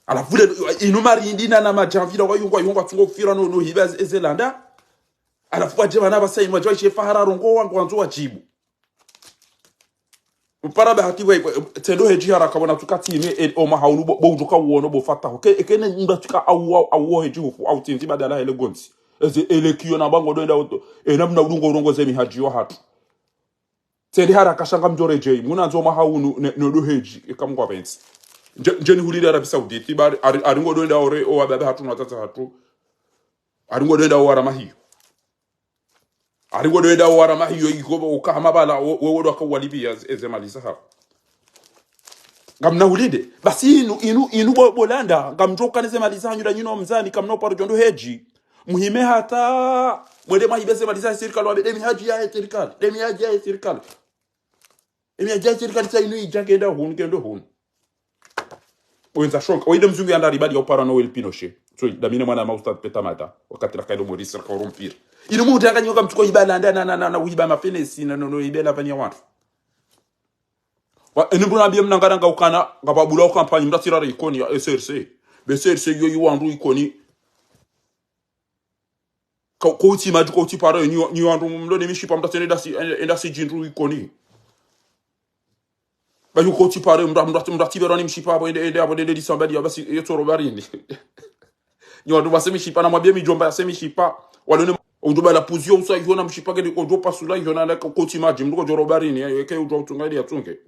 Ala vule, inu mari indi na, na majamvira, wa yungu, wa yungu, atsungo kufira no, no hiba eze, eze landa. Ala fuwa jeba na basa inu, wa jeba ishe fahara rongo, wangu wandzo wa jibu. Upara bahati we, we, tsendo hedji haraka wana tuka time, e, o mahaunu bo, bo udjoka uono, bo fataho. Ke, e, kene mba tuka au, au, au hedji hufu, au tsinzi badala hele gonzi. Eze, ele kiyo na bango doenda oto. E, namna udungo urongo ze mihadji yo hatru. Tsende haraka sha ngamdjo redjei. Muna ndzo mahaunu, ne, no do hedji, e, kamkwa pensi. Nje, nje ni hulile Arabie Saoudite, ba, ari, ari ngo doenda ore, o wababa hatru na tata hatru. Ari ngo doenda o warama hiyo. Ari ngo doenda o warama hiyo, iko, uka hama bala, o, we wodo waka uwalipviya, eze, eze mali za hafu. Ngamna hulinde. Basi inu, inu, inu bo, bo landa. Ngamdjo ukane ze mali za hanyu da nyino mzani. Kamna uparo djondo hedji. Muhime hata. Mwende mwahibe ze mali za sirikali. Wabe de mihadji ya sirikali. De mihadji ya sirikali. E mihadji ya sirikali sa inu idja kenda hunu, kendo hunu. Wenza shonka. Waide mzungu ya ndari badi ya upara Noël Pinochet. So, damine mwana ma ustadh Petamata. Wakati la kailo Maurice, la kauro mpira. Inu mutanga nyoka mtsuko iba landa na, na, na, na uiba mafenesi, na, no, no, ibe la vanya watu. Wa, eni mbuna bie mnangara nga ukana, nga babula o kampanyi, mda tirare Ikoni ya S R C. Be S R C yo iwandru Ikoni. Ko, kotsi madji, kotsi pare, nyi, nyi wandru mlo ne mishipa, mda tsene dasi, enda si djindru Ikoni. Ba yu kotsi pare, mda, mda, mda tibera ni mishipa, abo ende, ende, abo ende disamba dia, basi, yo tsoro barini. Nyi wandru base mishipa, na mwabie midjomba yase mishipa. Walo ne udjo bala puzio usa iho na mshipa kedi kodjo pasula iho na leka kotsi madji, mndru kodjo robarini, e, ke udjo utunga ili atunge.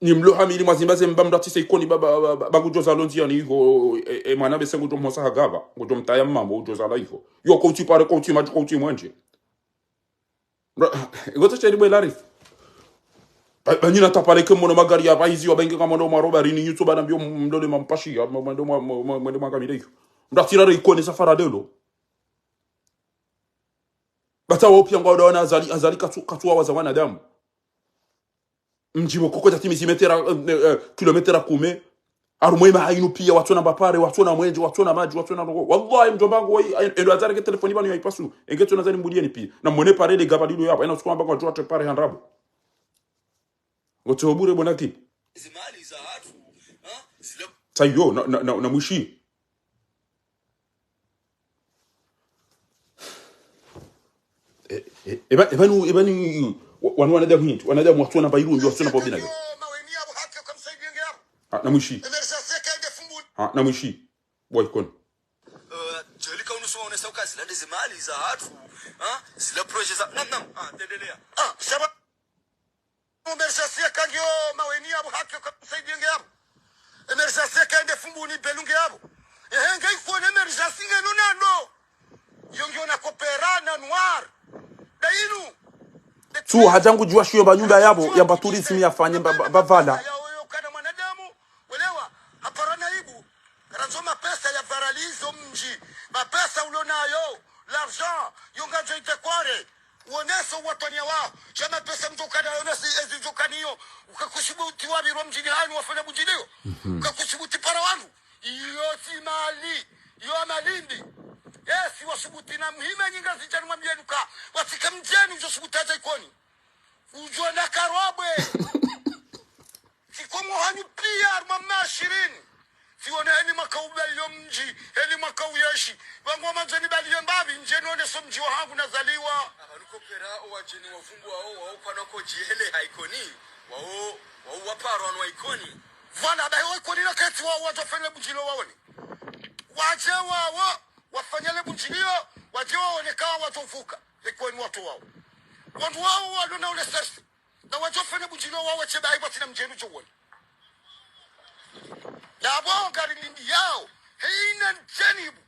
Ni mlo hamili mwazimba ze mba mda tise Ikoni ba, ba, ba, ba, ba ngudjo zalo ndziani iho, e, e, mwana bese ngudjo mhosa hagaba, ngudjo mtaya mambo, udjo zala iho. Yo kotsi pare, kotsi madji, kotsi mwendje. Mra-, ngoto sheri bwe larifu. Ba, ba nyina tapale ke mono magari ya baizi, wa benge ka mono mwa robarini, nyutso bana mbio mlole mampashi, ya, mwa, mwa, mwa, mwa, mwa, mwa kamile yo. Mda tirare Ikoni safara delo. Bata wo pia ngwa wana Azali, Azali katsu, katsu wa waza wanadamu. Mdji wo koko tati mizi metera, eh, eh, kilometera kume. Harumwa ema hainu pia, watsona mbapare, watsona mwendje, watsona madji, watsona rogo. Wallahi, mdjomba wangu, wayi, ayi, endo Azali ke telefoni banu ya ipasu. Enge tsona Azali mbudieni pia. Na mwone pare de gaba dido yapa. Ena usiku amba kwa djua te pare handrabo. Ngote obure bonaki. Zimali za hatru, ha? Zile Sayo, na, na, na, na mwishi. E, e, eba, eba nu, eba ni, wa-, wanu wanadamu hindri, wanadamu watsona mba iru, ndio watsona mba obina yo. Maweni yabo haki kwa msaidi yenge yabo. Ah, na mwishi. Emergency kaende fumbuni. Ah, na mwishi. Bwa Ikoni. Eh, djeli ka unu suma unesa uka zila de zimali za hatru, ha? Zila projet za, nam, nam, ah, tendelea. Ah, shaba. Emergency ya kangi yo maweni yabo haki kwa msaidi yenge yabo. Emergency ya kaende fumbuni belu nge yabo. Ehe, nge Ikoni emergency nge no nando. Yo nge ona kopera na noir. Da inu. Tsu, hadja ngudjuwa shiyo mba nyumba yabo, ya mba tourisme ya fanye mba, mba, mba vala. Ya oyo kana mwanadamu, welewa, hapara na ibu. Karandzo mapesa ya varalizo mdji. Mapesa ulo nayo, l'argent, yo ngadjo ite kware. Uonese uwatwaniya waho. Sha mapesa mdjo kana yo nasi ezi djo kaniyo. Ukakushibuti wabirwa mdjini hanyu wafanya budjiliyo. Ukakushibuti para wangu. Iyo si mali. Iyo malindi. Esi wasubuti na muhime nyinga zidjani mwambienu ka. Watsike mdjeni udjo subuti hadja Ikoni. Udjo na karobwe. Tsi Kongo hanyu pia harumwa mashirini. Tsi wone heni mwaka ubaliyo mdji, heni mwaka uyeshi. Wangu wa madjeni baliyo mbapvi, ndjeni wone so mdji wa hangu nazaliwa. Apvanu kopera owadjeni wavumbuwa o, wa ukwana kodji hele ha Ikoni. Wa o, wa o waparwa no wa Ikoni. Vwana, bahi wa Ikoni na keti wa, wadjo fanya le budjiliyo waone. Wadje wa, wa, wafanya le budjiliyo, wadje waone ka wadjo vuka. Ikoni wandru wao. Wandru wao, walo na ule serse. Na wadjo fanya budjiliyo wawe tse bahi pvatsina mdjeni udjo wona. Yapvo ngari lindi yao. Heina ndjeni bu.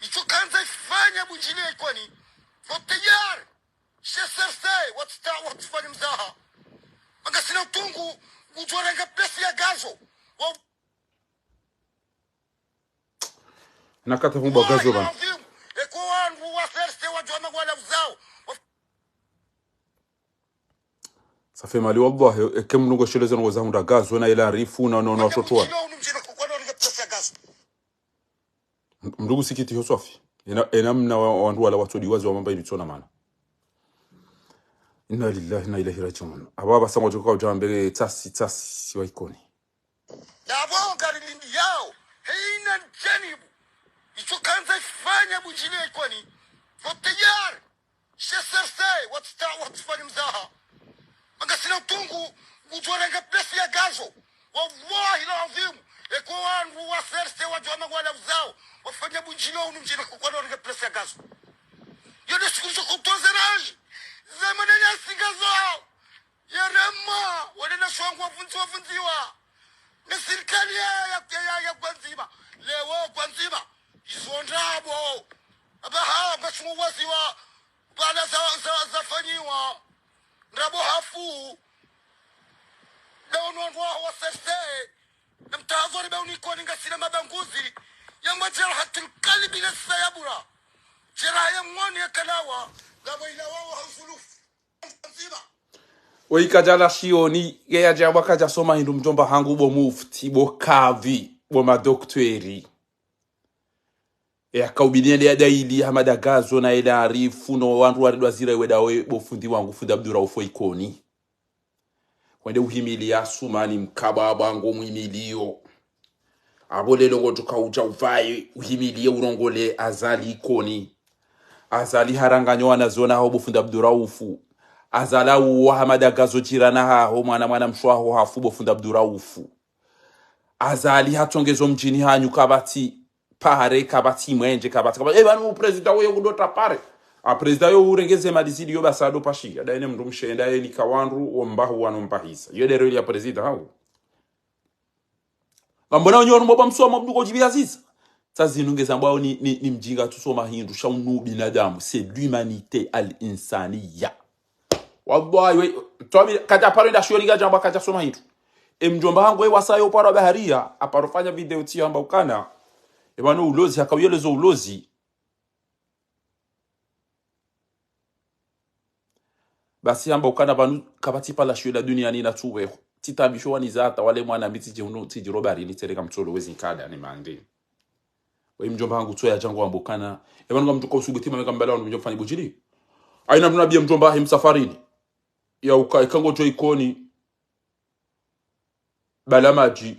Itso kandza ifanya budjiliyo Ikoni. Fo tayari. She serse, watsi ta, watsi fanya mzaha. Manga sina utungu, udjo renga pesa ya gazo. Wa Nakata fumba gazo bana. Eko wandru wa serse wadjua magwala uzao. Ça fait mal, wallah, eke mnungo shelezo no wazahunda gazo, na ila rifu, na, no, no, watoto wa. Unu mdjini kukono ringa pesa gazo. Mndru kusikitiha swafi. Ena, ena mna wa, wandru wala watsodiwazi wa mamba ilitsona mana. Inna lillahi wa inna ilaihi rajiun. Aba basa ngwadjo kaudja wambe tsasi, tsasi wa Ikoni. Nabo ngari lindi yao, heina janibu. Itso kandza ifanya Bundjili ya Ikoni. Fo tayari. She serse, watsta, watfanya mzaha. Manga sina utungu, ngudjo renga place ya Gazo. Wallahi al-azim, eka wandru wa serse wadjuwa manga wala uzao, wafanya Bundjili wa unu mdjini kukwana renga place ya Gazo. Yo nde shukuru sho kutoze raji. Zamana ya si Gazo. Ye rema, wale na shwangu wavundziwa, vundziwa. Ne sirikali ya, ya, ya, ya, ya Ngazidja. Leo Ngazidja. Izo ndrabo. Aba ha, ngashungu waziwa. Bala za, za, zafanyiwa. Ndrabo hafu. Leo no ndwa wa serse. Na mtahadhari ba unikoni ngasina mabanguzi. Ya majarahatul kalbi na sayabura. Jeraha ya mwani ya kalawa. Ngabo ilawa wa hausulufu. Ngazidja. Oyi kadja la shioni, ye yadja wa kadja soma hindru mdjomba hangu bo mufti, bo kadhi, bo madokteri. E yakaubidi yende ya daili, Hamada Gazo na ela arifu, no wandru waridwa zira iwe dawe, bo fundi wangu, fundi Abduraufu Ikoni. Wende uhimili ya sumani mkaba wa bango mwimilio. Abo lelo ngodjo kaudja uvaye, uhimilie urongole Azali Ikoni. Azali haranganya wana zona haho bo fundi Abduraufu. Azali auwa Hamada Gazo jirana haho mwana mwana mshe waho hafu bo fundi Abduraufu. Azali hatsongezo mdjini hanyu kapvatsi pare, kapvatsi mwenje, kapvatsi, kapvatsi. E, pvanu prezida woyo kudota pare. A prezida yo urengeze mali zili yo basa do pashi. Adaye ne mndru mshe, adaye ni kawandru, wo mbahu wano mbahisa. Yo dero ili ya prezida hau. Ngambona wenye wanu mboba msoma mduko djibiya ziza. Sa zinu ngeza mbwao ni, ni, ni mdjinga tsusoma hindru, sha unu binadamu, c'est l'humanité al-insaniya. Wallahi, we, twabi, kadja paro enda shioni kadja mbwa kadja soma hindru. E mdjomba hangu, e wasa yo paro bahariya, aparo fanya video tiyo hamba ukana. E pvanu ulozi, hakauyelezo ulozi. Basi hamba ukana pvanu kapvatsi pvala shiyo la duniani na tsuweho. Tsitambisho waniza hata wale mwana mi tsidji hunu, tsidji robari ni tsereka mtsolo wezi nkada ni mande. Weyi mdjomba hangu tsoya django wamba ukana. E pvanu ngamdjo kausubuti mame kambala wanu mdjomba fani Bundjili. Ayina mdru nabiye mdjomba hahe msafarini. Ya uka, eka ngodjo Ikoni. Bala madji.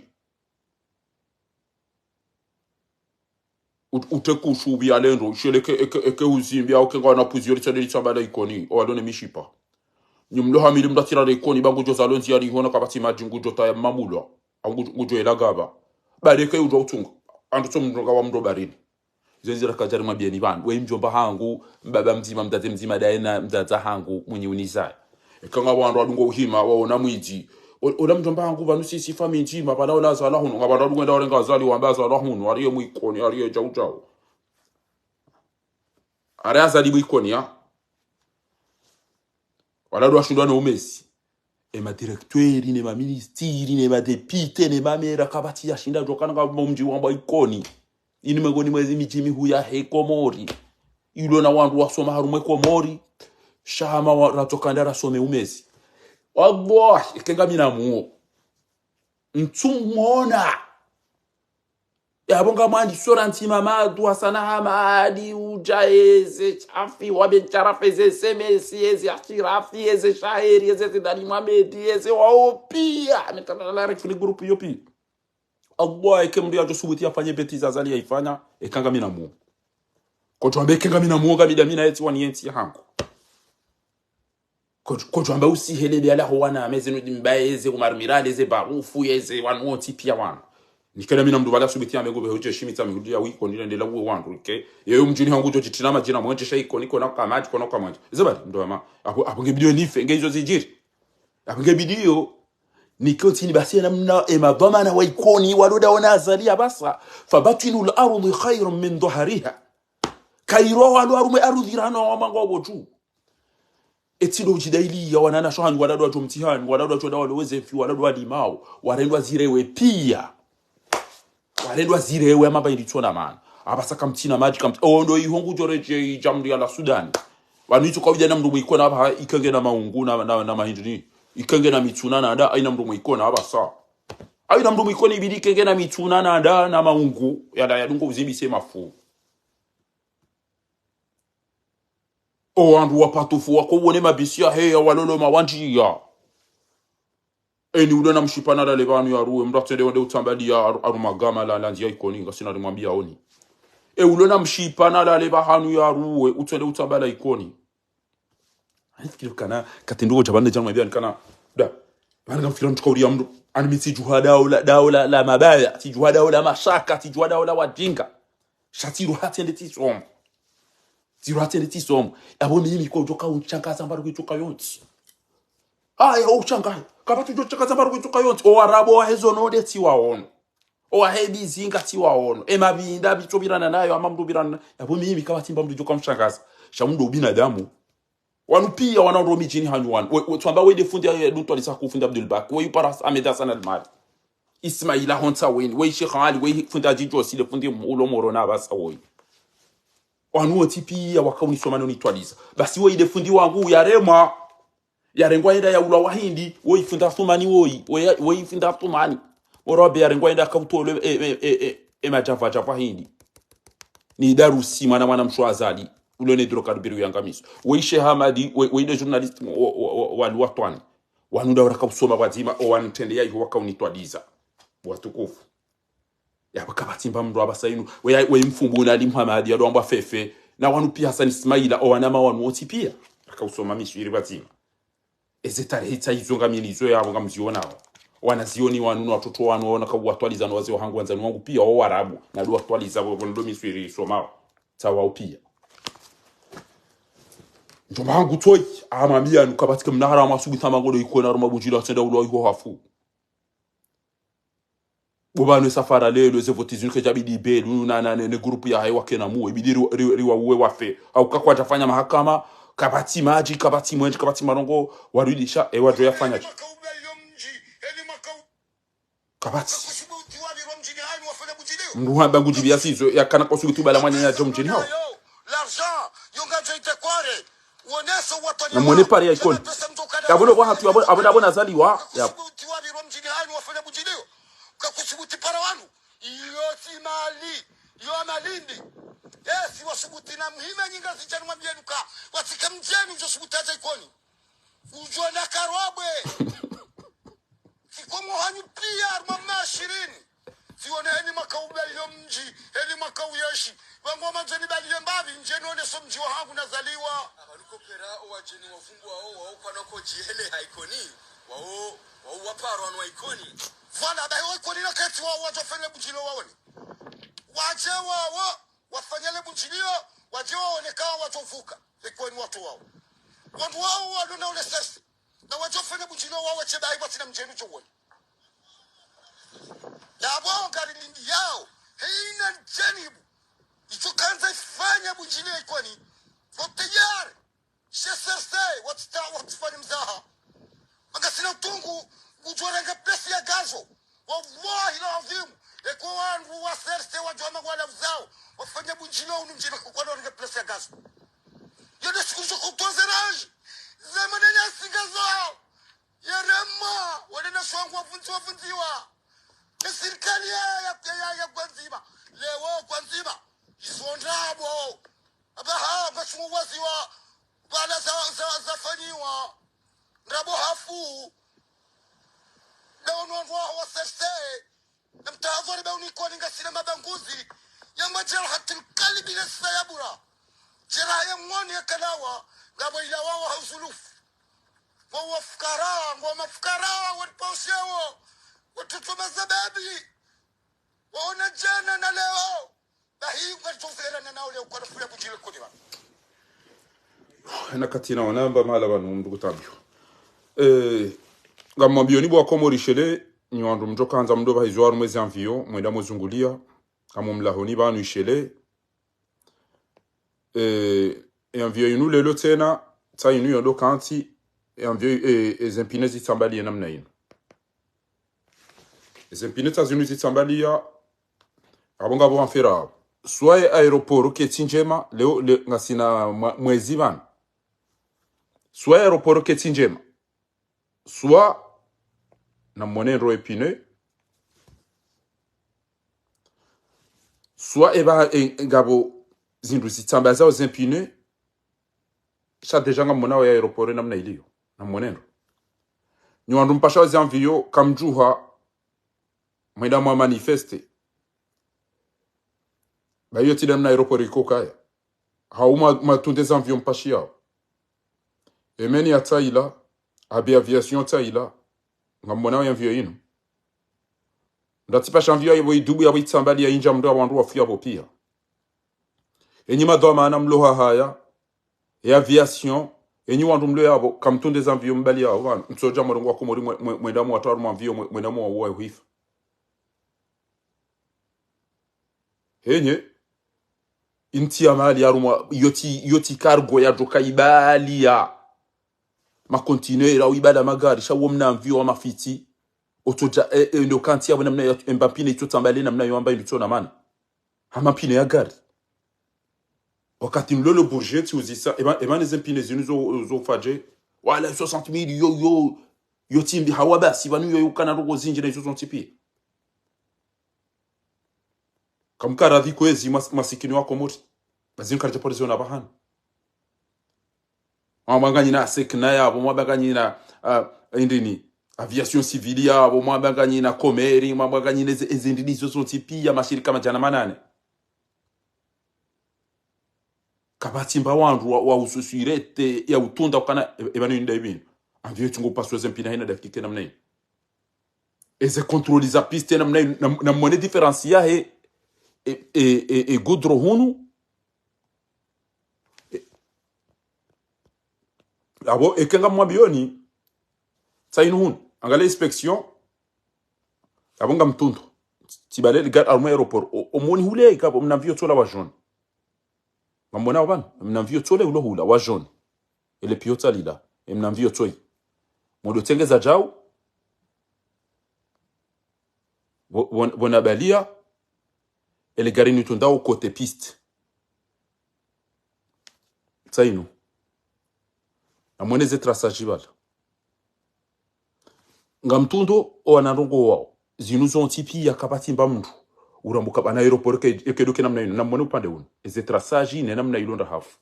Ut-, ute kushubi alendo, sheleke eke, eke uzimbi, au kenga wana puzi yori tsade litsa bala Ikoni, o alone mishipa. Nyi mlo hamili mdatira le Ikoni, ba ngudjo zalo nzi ya lihona kapvatsi madji ngudjo taya mamulwa, au ngudjo, ngudjo ela gaba. Bale ke udjo utunga, andu tso mdronga wa mdo barini. Izo nzira kadjari mabiyeni pvanu. Weyi mdjomba hangu, mbaba mdzima, mdzadze mdzima, daye na mdzadza hangu, mwenye unizaya. Eka nga wandru wadungo uhima, waona mwidzi. O-, ola mdjomba hangu, pvanu sisi fami ndzima, pvala ola Azali hunu, nga wandru wadungo enda warenga Azali, wamba Azali hunu, ariye mu Ikoni, ariye djau djau. Ariye Azali mu Ikoni, ya. Wala ndo washindwa no umezi. E madirekteri, ne maministiri, ne madepite, ne mamera, kapvatsi yashinda djo kana nga mdji wambwa Ikoni. Ini mengoni mwezi midji mihuu yahe Komori. Ilo na wandru wasoma harumwa e Komori. Sha hama wa, ratsoka nda rasome umezi. Wallahi, eka ngami na muo. Ntsumona. Yabo ngamwandi sora ntsima madu hasana hamadi udja eze chafi wabe ncharafe ze semesi eze ashirafi eze shaheri eze zidani mwamedi eze waopiya. Ametala la rekfili grupu yopi. Allah eke mdru yadjo subuti yafanye bêtise Azali yayifanya. Eka ngami na muo. Kotwambe eka ngami na muo ngami damina yetsi wani yentsi ya hangu. Ko-, kotwamba usihelele ala ho wana meze no dimba eze kumarmirale eze barufu eze wanu wontsi piya wanu. Nikela mina mdru bala subiti ya mengu beho je shimitsa mihudi ya wiko nile ndela uwe wandru ke. Yeyo mdjini hangu djo djitina madjina mwenje sha Ikoni kona kamadji kona kamwenje. Eze bali mdru ama. Apo, apo nge bidiyo nife, nge izo zidjiri. Apo nge bidiyo. Nike ntsini basi na mna, e madhwamana wa Ikoni, waloda wana Azali ya basa. Fabatinu al-ardi khayrun min dhahriha. Kairo walo harumwa e arudhi rano wa manga wa botu. Etsi ndo udjidailiya wananyasho hanyu, wala ndo wadjo mtihani, wala ndo wadjo da walo weze mfi, wala ndo walimao, warendwa zirewe piya. Warendwa zirewe, amamba ili tsona mana. Apvasa kamtsina madji, kamtsi-, owo ndo iho ngudjo redjeyi djamri ya la Sudani. Pvanu itso kaudja na mndru mwikona, apvaha ikenge na maungu, na, na, na mahindri ni. Ikenge na mitsuna, na nda, ayina mndru mwikona, apvasa. Haina mndru mwa Ikoni ibidi kenge na mitsuna na nda na maungu, yala yadungo uzibise mafu. O wandru wa patufu wako wone mabisi yahe ya walolo mawandjiya. Eni ulo na mshipa nalale pvanu yaruwe, mndru atsende wende utsambaliya aru, aru magama la, la ndziya Ikoni, ngasina rimwambiya oni. E ulo na mshipa nalale pvahanu yaruwe, utsende utsambala Ikoni. Anifikiri kana, katendu ko jabande jana mwambiya ni kana, da. Pvanu ngamfikira mndru kauli ya mndru, ani mi tsidjuha daula, daula la mabaya, tsidjuha daula mashaka, tsidjuha daula wajinga. Sha tsiruha tsende tsisomo. Tsiruha tsende tsisomo. Yapvo mimi ko djoka unishangaza mbali kwitsoka yontsi. Aya, o ushanga. Kapvatsi udjo shangaza mbali kwitsoka yontsi. O Warabu wahe zo node tsiwaono. O wahe bizinga tsiwaono. E mapvinda bitso pvirana nayo, ama mndru pvirana nayo. Yapvo mimi kapvatsi mba mndru djoka unishangaza. Sha mndru ubinadamu. Wanu piya wana ndo midjini hanyu wanu. We, we, tsamba we nde fundi ya, ya, Duntwalisa ku fundi Abdul Bak. We yu para Ahmed Hassan Al Mari. Ismaila Hontsa weni. We Sheikh Ali, we fundi Hadji Djosi, le fundi ulo moro na apvasa woyi. Wanu wontsi piya waka unisoma no nitwaliza. Basi we nde fundi wangu yaremwa. Yarengwa yenda yaulwa Wahindi. We fundi Athumani woyi. We, we fundi Athumani. Moro be yarengwa yenda kautolwe, e, e, e, e, e, madjava, djava Hindi. Ni darusi mwana, mwana mshe wa Azali. Ulo ne dro kadubiru yangamiso. We Sheikh Hamadi, we, we nde journaliste wa, wa, wa, wa, wa Lwatwani. Wanu nda waraka usoma pvwadzima, o wanu trende ya iho waka unitwaliza. Watukufu. Yapvo kapvatsi mba mndru apvasa inu. We, we mfumbu na Ali Muhammad, ya ndo wambwa Fefe. Na wanu piya Hassan Ismaila, o wanama wanu wontsi piya. Raka usoma miswiri pvwadzima. Eze tarehi tsa izo ngamini izo yapvo ngamzionao. Wana zioni wanu no watoto wanu, wana ka uwatwaliza no wazee wahangu wandzani wangu piya, o Warabu. Na ndo watwaliza pvo, pvo ndo miswiri isomao. Tsawa upiya. Ndjomba hangu tsoyi, amwambiya nu kapvatsi ke mnahara mwa subuti ama ngodo Ikoni harumwa Bundjili atsende ulo iho hafu. Bo pvanu e safara lelo, ze voti zinu kedjabidi belu, na, na, ne, ne grupu yahahe wakena muwe, ibidi ri, ri, riwauwe wafe. Hauka kwadjafanya mahakama, kapvatsi madji, kapvatsi mwenje, kapvatsi marongo, warudisha, e wadjo yafanya dje. Kapvatsi. Mndru hamba ngudjibiya sizo, yakana kosubuti ubala mwananya djo mdjini hawo. Na mwone pare ya Ikoni. Yapvo lo kwa hatu, yapvo, yapvo, yapvo nazaliwa. Yapvo. Iyo si mali, iyo malindi. Esi wasubuti na mhime nyinga zijani mwambiye nuka. Watsike mdjeni udjo subuti hadja Ikoni. Udjo na karwabwe. Tsiko mwahanyu piya harumwa mashirini. Zione heni mwaka ubeli yo mdji, heni mwaka uyeshi. Wangu wa madjeni bali ye mbapvi, ndjeni oneso mdji wahangu nazaliwa. Apvanu ko pera o wadjeni wavungwa wo, wawo kwana ko djihele ha Ikoni, wawo, wawo waparwa no wa Ikoni. Pvwana, bahi wa Ikoni na ketsi wawo wadjo fanya le Bundjili lo waone. Wadje wawo, wafanya le Bundjili lo, wadje waone ka wadjo vuka. Ikoni wandru wawo. Wandru wawo wanu na ule sese. Na wadjo fanya Bundjili lo wawo tse bahi pvatsina mdjeni udjo wone. Yapvo ngari lindi yawo, heina djanibu. Idjo kandza ifanya Bundjili ya Ikoni. Wo tayari. She sese, watsita, watsifanya mzaha. Mangasina utungu, udjo renge place ya gazo. Wallahi al-azim. Eko wandru wa sese wadjo hama wala uzao. Wafanya Bundjili lo unu mdjini kukwana renge place ya gazo. Yo nde siku zo kutoze ranji. Ze mwananya singa zo. Yerema, wale na shwangu wavundziwa, vundziwa. Ne sirikali ya, ya, ya, ya, ya Kwanzima. Leo Kwanzima. Izo ndrabo. Apvaha, ngashungu waziwa. Pvala za, za, zafanyiwa. Ndrabo hafu. Leo no wandru wa sese. Na mtahadhari ba unu Ikoni ngasina mabanguzi ya majerahatil kalbi na sisa ya bura. Jeraha ya mwoni ya kalawa, ngapvo ilawawo ha uzulufu. Wo wafukara, ngo mafukara, walipaushewo, watoto mazababi, waona djana na leo. Bahi, ngalitsoferana nao leo, kwa nafula Bundjili Ikoni pvanu. Na kati na wanamba mahala pvanu mndru kutabiwa. Eh, ngamwambiyoni bo wa Komori shele, nyi wandru mdjo kandza mdo pvahizo harumwa ezi avion, mwenda mwezunguliya, kamwe mlahoni pvanu ishele. Eh, e avion inu lelo tsena, tsa inu yondo kantsi, e avion, eh, eze mpine zitsambaliya namna inu. Eze mpine tsa zinu zitsambaliya, apvo ngapvo wamfera apvo. Swa ye aéroport ketsi ndjema, leo, le, ngasina mwa, mwezi pvanu. Swa ye aéroport ketsi ndjema. Swa, na mwone ndro e pine, Soit eba, e, ngapvo zindru zitsambazao ze mpine, sha déjà ngamwonao ye aéroport namna iliyo, namwonendo. Nyi wandru mpashao ze avion, kamdjuha, mwenda mwa manifeste. Ba iyo tsi namna aéroport iko kaya. Hau mwa, mwatunde ze avion mpashiyao. Emeni ya tsayila, Abi Aviation tsayila, ngamwonao ye avion inu. Ndratsipasha avion yapvo idubu yapvo itsambali ya indja mndru ya wandru wafu yapvo piya. Enyi madhwamana mlo hahaya, ye aviation, enyi wandru mlo yapvo, kamtunde ze avion mbali yapvo, pvanu, mtsodja mwarongoa Komori mwe, mwe, mwenda mwatwaru mwa avion, mwe, mwenda mwa uwa huifa. Henye, intsi ya mali harumwa, iyo tsi, iyo tsi cargo yadjoka ibali ya maconteneur, au ibali ya magari, sha wo mna avion wa mafitsi, otsodja, e, e, ndo kantsi yapvo namna ya, emba mpine itsotsambale namna yo amba inu tsona mana. Hama mpine ya gari. Wakati mlolo bourget tsi uzisa, eba, eba ne ze mpine zinu zo, zo fadje, wala soixante mille yo, yo, yo tsimbi hawa basi, pvanu yo, yo kana ndrongo zindji na izo zontsi piya. Kamkaradhi kwezi mas-, masikini wa Komori. Ba zinu karidja pvo riziona pvahanu. Mwamba nganyina Sekna yapvo, mwamba nganyina, ah, indrini, Aviation Civile yapvo, mwamba nganyina Komeri, mwamba nganyina eze, eze ndrini izo zontsi piya mashirika madjana manane. Kapvatsi mba wandru wa, wa ususirete ya utunda ukana, e, eba ni nda ibinu. Avion tsi ngo paswa ze mpine hayina dakika namna inu. Eze contrôle za piste namna inu, na, namwone différence yahe, e, e, e, e goudron hunu. E, apvo, eka ngamwambiyoni, tsi inu hunu, angalia inspection, apvo ngamtundu. Tsi bale ligari harumwa aéroport, o, omoni hule ikapvo, mna avion tsola wa jaune. Ngamwonao pvanu, mna avion tsole ulo hula, wa jaune. Ele piya tsalila, e mna avion tsoyi. Mwendo tsengeza djau, pvo, pvo, pvona baliya, ele gari nitundao côté piste. Tsi inu. Namwone ze traçage pvala. Ngamtundu owana ndrongo wao. Zinu zontsi piya kapvatsi mba mndru. Urambuka pvanu aéroport ke, ke doke namna inu. Namwone upande unu. Eze traçage ne namna ilo ndrahafu.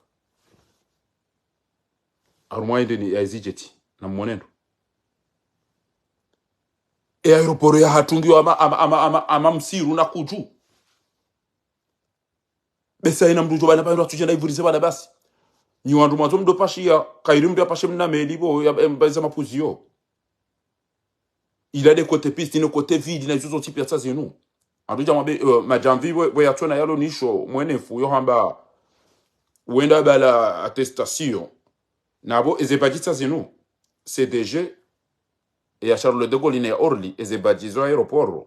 Harumwa indrini ya EasyJet. Namwonendo. E aéroport ya hatungiwa ama, ama, ama, ama, ama msiru na kudju. Besa ina mndru udjo pvanu pvanu atsudje na ivurize pvanu basi. Nyi wandru mwazo mdo pashiya, kayiri mndru ya pashe mna meli pvo, ya, em, baiza mapuziyo. Ila nde côté piste, ne côté vide, na izo zontsi piya tsi zinu. Andru dja mwambe, eh, madjamvi pvo, pvo yatsona yalo nisho, mwenefu, yo hamba, wenda bala attestation. Napvo, eze badji tsi zinu. C D G, e ya Charles de Gaulle ne ya Orly, eze badji zo aéroport.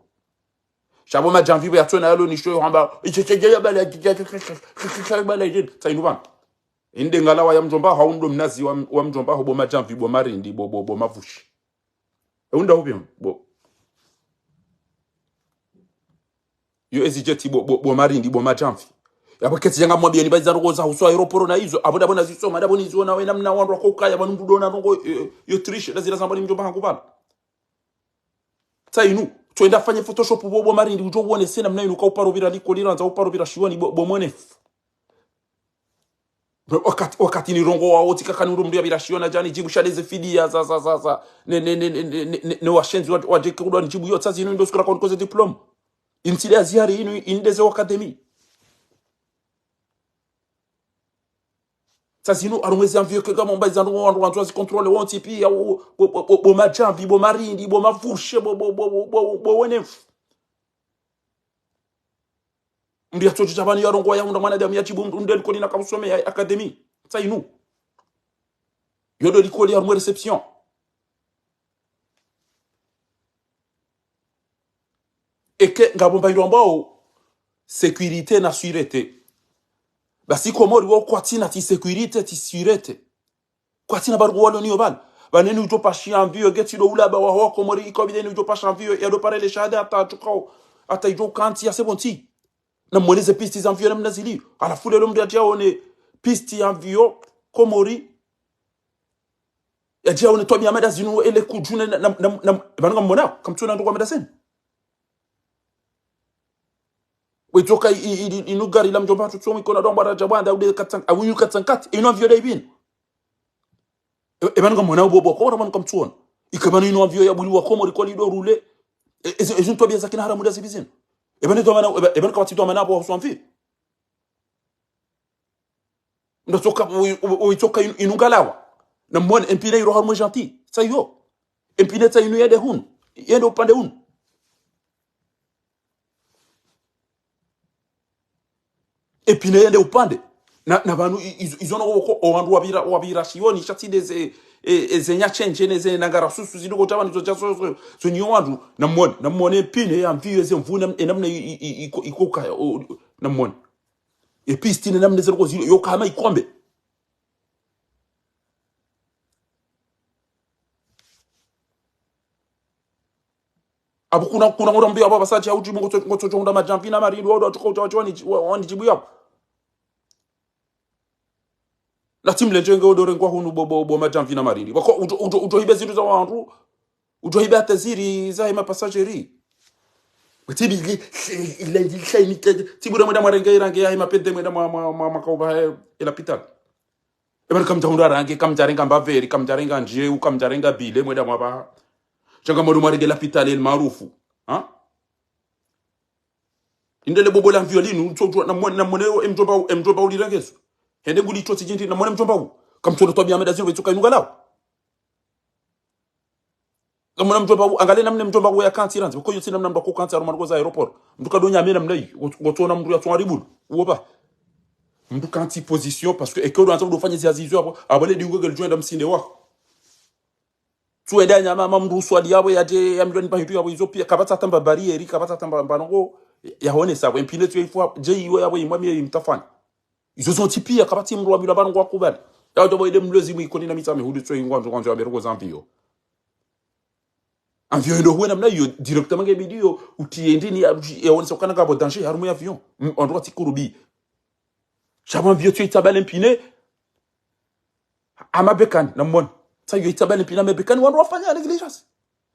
Sha pvo madjamvi pvo yatsona yalo nisho yo hamba, iche, che, che, ya bala, che, che, bala, che, tsi inu pvanu. Inde ngalawa ya mdjomba, hau ndo mnazi wa, wa mdjomba, ho pvo madjamvi, pvo marindi, pvo, pvo, pvo mavushi. E unda hupvi, pvo. Yo EasyJet pvo, pvo, pvo marindi, pvo madjamvi. Yapvo ketsi djanga mwambiyeni pvaiza ndrongo za husu aéroport na izo. Apvo ndapvo nazisoma, ndapvo niziona wena mna wandru wako ukaya, pvanu mndru dona ndrongo, eh, yo triche, na zila zambwa ni mdjomba hangu pvanu. Tsi inu, tswenda fanye Photoshop pvo, pvo marindi, udjo wone sena mna inu ka uparo pvira likoli randza uparo pvira shioni, pvo, pvo mwenefu. Wakati, wakati nirongoao tsi kakani uro mndru ya pvira shioni djani djibu sha ndeze fidiya za, za, za, za. Ne, ne, ne washenzi wa, wa djeke kudwa ni djibu yo, tsi zinu ndo sukura kwa nikoze diplôme. Intsi nde ya zihari inu, inde ze académie. Tsi zinu, harumwa ezi avion ke ngamwamba iza ndrongo wandru wandzo wazi contrôle wontsi piya, pvo, pvo, pvo, pvo madjamvi, pvo marindi, pvo mavushi, pvo, pvo, pvo wenefu. Mndru yatsodjo dja pvanu yarongoa ya unda mwanadamu ya djibu mndru nde likoli na kausome ya académie. Tsi inu. Yo ndo likoli harumwa réception. Eke ngapvo mba ilo ambao sécurité na sûreté. Basi Komori wo kwatsina tsi sécurité, tsi sûreté. Kwatsina pvaruko walo niyo pvanu. Pvanu eni udjo pashiya avion, ketsi ndo ulaba wa, wa Komori, ika pvile eni udjo pashiya avion, ya ndo pare le shahada hata atsukao, hata idjo kantsi ya sebonti. Namwone ze piste za avion namna zili. Halafu lelo mndru yadje yaone piste ya avion Komori. Yadje yaone twabiya mada zinu ele kudju na, na, na, na, pvanu ngamwona, kamtsona ndrongo mada zinu. Wetsoka i, i, i, inu gari la mdjomba hatru tsomi kona domba raja bwanda ude katsan, awu yu katsan kat, inu avion da ibini. E, e pvanu kamwona ubobo, kwa pvanu kamtsuona. Ika pvanu inu avion ya buli wa Komori kwa lido rule. E, e, e, zinu twabiya za kina haramu da zipvi zinu. E pvanu twamana, e pvanu kapvatsi twamana apvo wa uswamfi. Mdru tsoka, u, u, u, tsoka inu, inu ngalawa. Na mwone, e mpine iro harumwa e gentil. Tsa iyo. E mpine tsa inu yende hunu. Yende upande hunu. E mpine yende upande. Na, na pvanu i, izo, izo no woko, o wandru wapvira, wapvira shioni, shatsi de ze, e, e, ze nyachenje, ne ze nangara susu, zinu kota pvanu izo tsa so, so, so nyo wandru, na mwone, na mwone e mpine ya mvi, e ze mvu, na, e namna i, i, i, iko, iko kaya, o, na mwone. E piste, na namna ze loko zilo, yo kama ikombe. Apvo kuna, kuna ngora mbi apvo basaji hauji mungu tso, ngo tso jonda madjamvi na marindi, wado atuka uta waji wani, wa, wani jibu yapvo. Na tsi mle njenge odore ngwa hunu bo, bo, bo madjamvi na marindi. Wako, uto, uto, uto hibe zintru za wandru, uto hibe hata ziri za hima passageri. Tibi, li, li, li, li, li, li, tibi na mwenda mwarenge irange ya hima pende mwenda mwa, mwa, mwa, mwa kauba he, e lapitali. E pvanu kamdja hundra range, kamdja renga mbaveri, kamdja renga ndjeu, kamdja renga bile, mwenda mwapva. Shanga mwendo mwarenge lapitali El Maarufu. Ha? Indele bobo la mvio linu, tso, tso, na mwone, na mwone, e mdjomba, e mdjomba ulirengezo. Hende nguli tso tsi jindi, na mwone mdjomba u. Kamtsono twabiya meda zinu, wetsoka inu ngalawa. Kamwona mdjomba u, angale namna mdjomba u ya kantsi randzi. Ko yo tsi namna mdru ako kantsi harumwa ndrongoo za aéroport. Mdru kado nyame namna yi, ngo, ngotsona mdru ya tsonga ribulu. Uwo ba. Mdru kantsi position, parce que eke ndo andza kudofanya zi hazi izo apvo, apvo le dingo gel djwenda msinde wako. Tsuwenda nyama ama mdru uswali yapvo yadje ya milioni pva hitu yapvo izo piya, kapvatsa tamba barrière, kapvatsa tamba mbanongo, ya hone sa, e mpine tsuwe ifwa, dje iwe yapvo imwamie imtafani. Izo zontsi piya, kapvatsi mdru wa bila mbanongo wakubali. Ya utopvo ide mlezi mwikoni na mitsa mihulu tsuwe ingwandzo, ngwandzo ya beroko za mvio. Avion ndo huwe namna iyo, directement nge bidi yo, utiye ndini ya, ya wonesa ukana ngapvo danger, harumwa e avion. M-, wandru watsi kurubi. Sha pvo avion tsuwe itsabale mpine, ama bekani, na mwone. Tsa iyo itsabale mpine ama bekani, wandru wafanya négligence.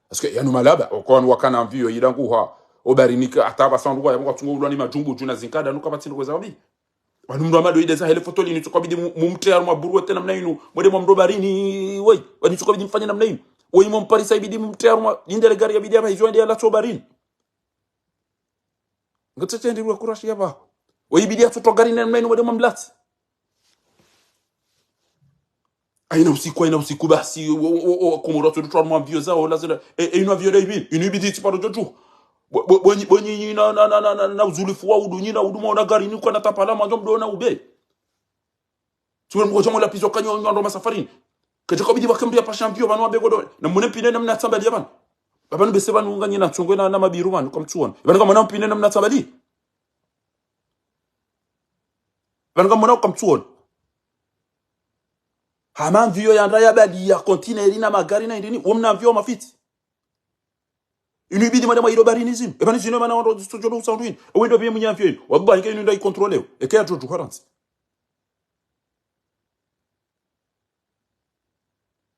Parce que yanu malaba, oko wanu wakana avion ilanguha, o barini ka, hata pvasa wandru waya, mwa tsungo ulwa ni madjumbu, djuna zinkada, nuka pvatsi ndrongoo za wabi. Wanu mdru amado ide za hele foto linu, tsokabidi mu-, mumtre harumwa buruwete namna inu, mwende mwamdro barini, woyi, wanu tsokabidi mfanye namna inu. Woyi mwamparisa ibidi mumtre harumwa, indele gari yabidi yapva, izo ende yalatso barini. Ngetse tsendi rwa kurashi yapva. Woyi ibidi yatso twa gari namna inu, mwende mwamlatsi. Haina usiku, haina usiku basi, o, o, o, o, Komoro watso tutwa harumwa avion zao, la zela, e, e, inu avion da ibini, inu ibidi itsi paro joju. Bo, bo, bonyi, bonyi, na, na, na, na, na, na uzulifu wa udu, nyi na udu mwa ona gari, ni kwa na tapala, mwandzo mdo na ube. Tsuwe mko chomo la pizo kanyo, nyo ndo masafarini. Kedje kabidi wakembi ya pasha avion, pvanu wabe kodo. Na mwone mpine namna tsambaliya pvanu. Pvanu bese pvanu nganyi na tsongwe na, na mabiru pvanu, kamtsuona. Pvanu kamwona mpine namna tsambali. Pvanu kamwona kamtsuona. Hama avion yandra yabaliya conteneur na magari na indini, wo mna avion mafitsi. Inu ibidi mwende mwa ilo barini zinu. E pvanu zinu mana wandru tsojodo usandu inu. Ewe ndo piye mwenye avion inu. Wallahi ike inu nda ikontrole. Eke ya joju harantsi.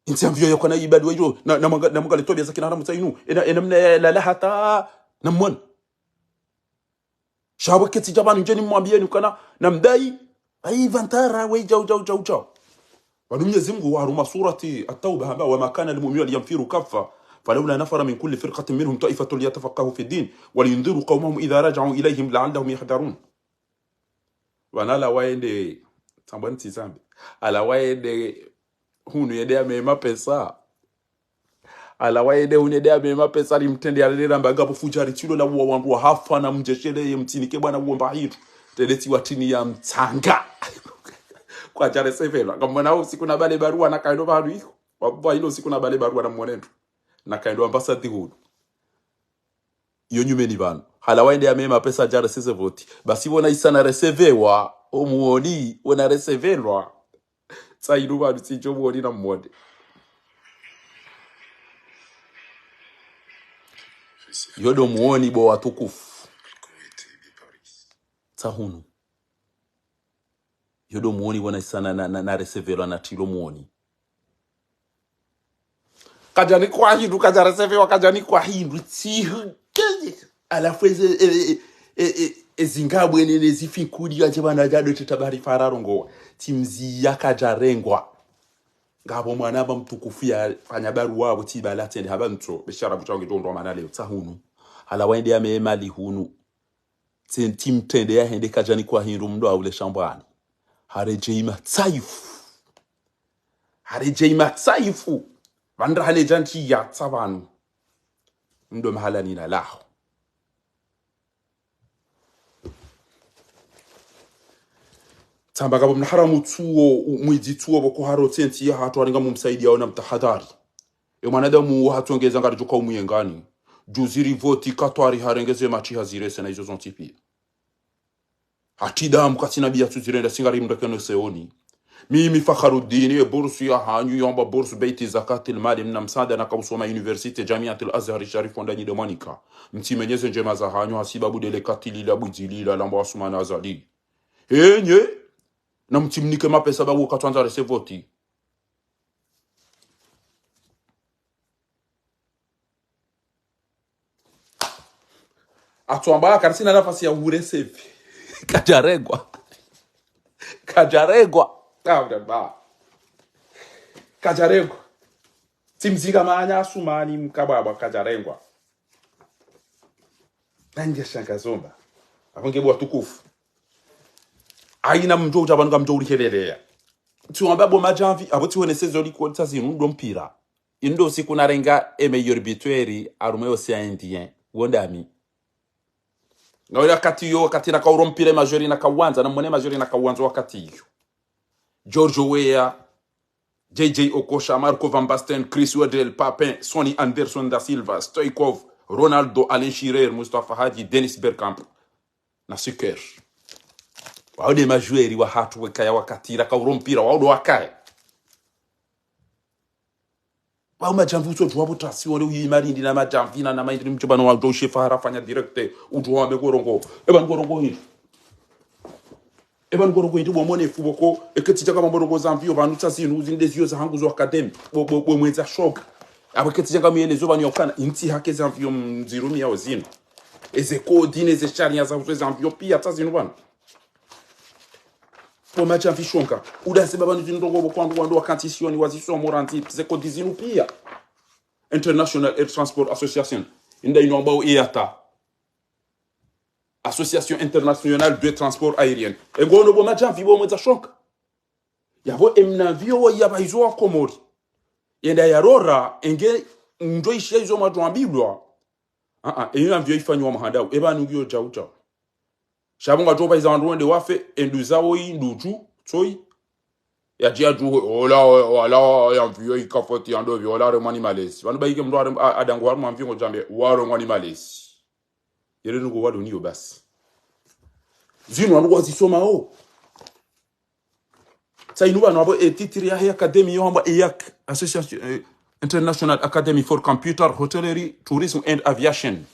Intsi avion yo kwana ibaliwa iyo. Na, na mwanga, na mwanga le twabiya za kina haramu tsa inu. Ena, ena mna ya lala hata na mwone. Sha pvo ketsi dja pvanu ndjeni mwambiyeni ukana, na mdayi, ayi vantara, we djau, djau, djau, djau. Pvanu Mnyezi Mungu harumwa surati At-Tauba hamba, وما كان المؤمنون لينفروا كافة فلولا نفر من كل فرقة منهم طائفة ليتفقهوا في الدين ولينذروا قومهم إذا رجعوا إليهم لعلهم يحذرون. Pvanu ala wayende, tsamba ntsi zambi. Ala wayende, hunu yende ya mema pesa. Ala wayende hunu yende ya mema pesa, limtrende ya lele ramba ngapvo fudjari tsilo la uwa wandru wa hafa na mdjeshele ye mtini ke bwana uomba hitu. Tele tsi watini ya mtsanga. Kwadja resevelwa. Ngamwona usiku na bale baruwa na kaindo pvanu iko. Wabwa ilo usiku na bale baruwa na mwonendo. Na kaindo ambassade hunu. Iyo nyumeni pvanu. Hala wayende ya mema pesa dja resevoti. Basi wona isa na resevewa. O muoni, wona resevelwa. Tsa inu pvanu tsi djo muoni na mwone. Yo ndo muoni bo watukufu. Tsa hunu. Yo ndo muoni wona isa na, na, na, na resevelwa na tilo muoni. Kadja nikwa hindru, kadja resevewa, kadja nikwa hindru, tsi hu-, ke-, alafu eze, e, e, e, e, Ezi ngabwene ne zifikiri ya dje bana djado teta bari fararongowa. Tsi mziya kadjarengwa. Ngapvo mwana amba mtukufu yafanya baruwa apvo tsi bala tsende hamba ntso. Be sharabu shawo ngedjo ndo mana leo tsa hunu. Hala wende ya me mali hunu. Tsi, tsi mtrende yahende kadjanikwa hindru mndru aule shambwani. Haredjeyi matsaifu. Haredjeyi matsaifu. Pvandra hale djantsi yatsa pvanu. Mndru mahala nina laho. Tsamba kapvo mna haramu tsuwo, u-, mwidzi tsuwo pvoko haro tsi entsi yahatru haringa mumsaidiya ona mtahadhari. E mwanadamu wo hatsongeza ngaridjo ka umuyengani. Djuzi rivoti katwari harengeze matshi hazirese na izo zontsi piya. Hatsi damu katsina biya tsuzirenda singari mndru keno seoni. Mimi Fakharuddin, ye bourse ya hanyu, yomba bourse Beiti Zakatil Mali, mna msaada na kausoma université Jamiatil Azhar Sharif wanda nyi de mwanika. Mtsimenyeze ndjema za hanyu, hasibabu dele katili la bwidzi lila, lamba Assoumani Azali. Enye, na mtsimnike mapesa babu katwandza resevoti. Atwamba karisina nafasi ya uresevi. Kadjarengwa. Kadjarengwa. Kadjarengwa. Kadjarengwa. Tsimzika manya Assoumani mkababa kadjarengwa. Nange shanga zomba. Apvo nge bo watukufu. Haina mndru udja pvanu ka mndru uriheleleya. Tsiwamba bo madjamvi, apvo tsiwonese zo likoli tsa zinu ndo mpira. Indo siku narenga e meilleur buteur harumwa yo océan Indien. Wo ndami. Ngawele wakati yo, wakati nakauro mpira majori nakawandza, na mwone majori nakawandza wakati yo. George Weah, J J Okocha, Marco van Basten, Chris Waddle, Papin, Sonny Anderson da Silva, Stoichkov, Ronaldo, Alan Shearer, Mustafa Hadji, Dennis Bergkamp, na Suker. Wao de majoueurs wahatru wekaya wakati rakauro mpira, wao do wakaya. Wao madjamvi utso djuwa bo tasi wale uyi marindi na madjamvi na na marindi mdjomba no wadjo ushefa harafanya direct. Udjuwa wambe korongo. Eba nkorongo hindri. Eba nkorongo hindri bo mwone fu pvoko. Eke tsi djaka mambo rongo za mvio pvanu tsa zinu zinde zio za hangu zo académie. Bo, bo, bo mwendza shoka. Apvo eke tsi djaka miyelezo pvanu ya ukana. Intsi hake za mvio mdzirumi yao zinu. Eze code ne ze sharia za uzo za mvio piya tsa zinu pvanu. Bo madjamvi shonga. Uda seba pvanu zinu ndrongo bo kwandru wandru wakantsi sioni wazisomo randzi. Ze code zinu piya. International Air Transport Association. Inda inu ambao IATA. Association Internationale de Transport Aérien. Engono bo madjamvi bo mwendza shonga. Yapvo emna mvio wo yapva izo wa Komori. Yenda yarora, enge ndo ishiya izo mwadjo ambilwa. Ah, ah, eyo mvio ifanyiwa mahandau. Eba nungiyo djau djau. Sha pvo ngadjo pvahiza wandru wende wafe, endu zawo yi, ndu dju, tsoyi. Yadji yadju, ola, ola, ya mvio ikafoti ya ndopvi, ola haremwa ni malezi. Pvanu pvahike mndru harem-, a-, adangu haremwa mvio ngodjambe, waremwa ni malezi. Yele nungu wadu niyo basi. Zinu wandru wazisoma o. Tsa inu pvanu apvo e titre yahe académie yo hambwa IAC, Association, eh, International Academy for Computer, Hotelerie, Tourism and Aviation.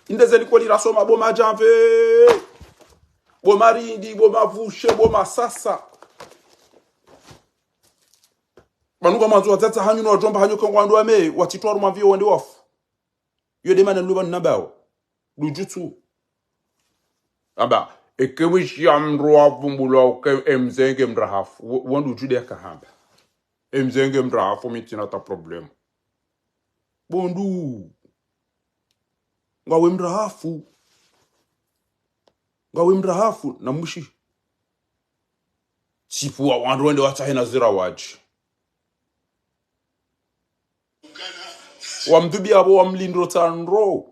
Inde ze likoli rasoma bo madjamvi, bo marindi, bo mavushe, bo masasa. Pvanu ka mwandzo wadzadze hanyu no wadjomba hanyu kangwandru wame, watsitwa harumwa mvio wende wafu. Yo de mana lupvanu nabawo. Dujutsu. Aba, eke wishiya mndru wavumbulwa uke emze nge mrahafu. Wo, wo ndu djude yakahamba. Emze nge mrahafu mi tsina ta problème. Bo ndu. Ngawe mrahafu. Ngawe mrahafu na mushi. Tsipuwa wandru wende watsahe na zira wadji. Wamdhubi apvo wamlindro tsandro.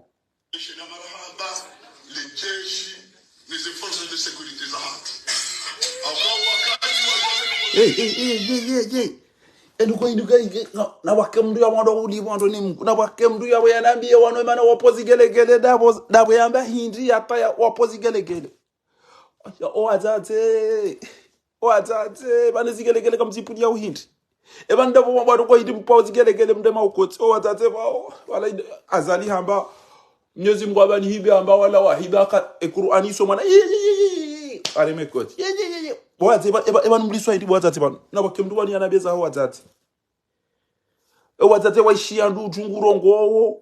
Hey, hey, hey, hey, hey, hey. Enduko, enduko, enduko, na, na wake mndru ya wando uli wando ni mku-, na wake mndru ya we yanambiye wano emana wapozi gelegele dapvo, dapvo yamba hindri yataya wapozi gelegele. Oya, o wadzadze. O wadzadze, pvanu zigelegele kamzipvuni ya uhindri. Eba ndapvo wabado kwa hindri mpao zigelegele mndema ukotsi. O wadzadze pvao, wala hindri, Azali hamba, Mnyezi Mungu hamba ni hibi hamba wala wahiba ka, e Kur'ani isomwa na, yi, yi, yi, yi, yi, yi, areme kotsi. Yi, yi, yi, yi. Bo wadzadze, eba, eba, eba numliswa hindri bo wadzadze pvanu. Na wake mndru wani yanabeza o wadzadze. E wadzadze waishiya ndu djungu rongowo.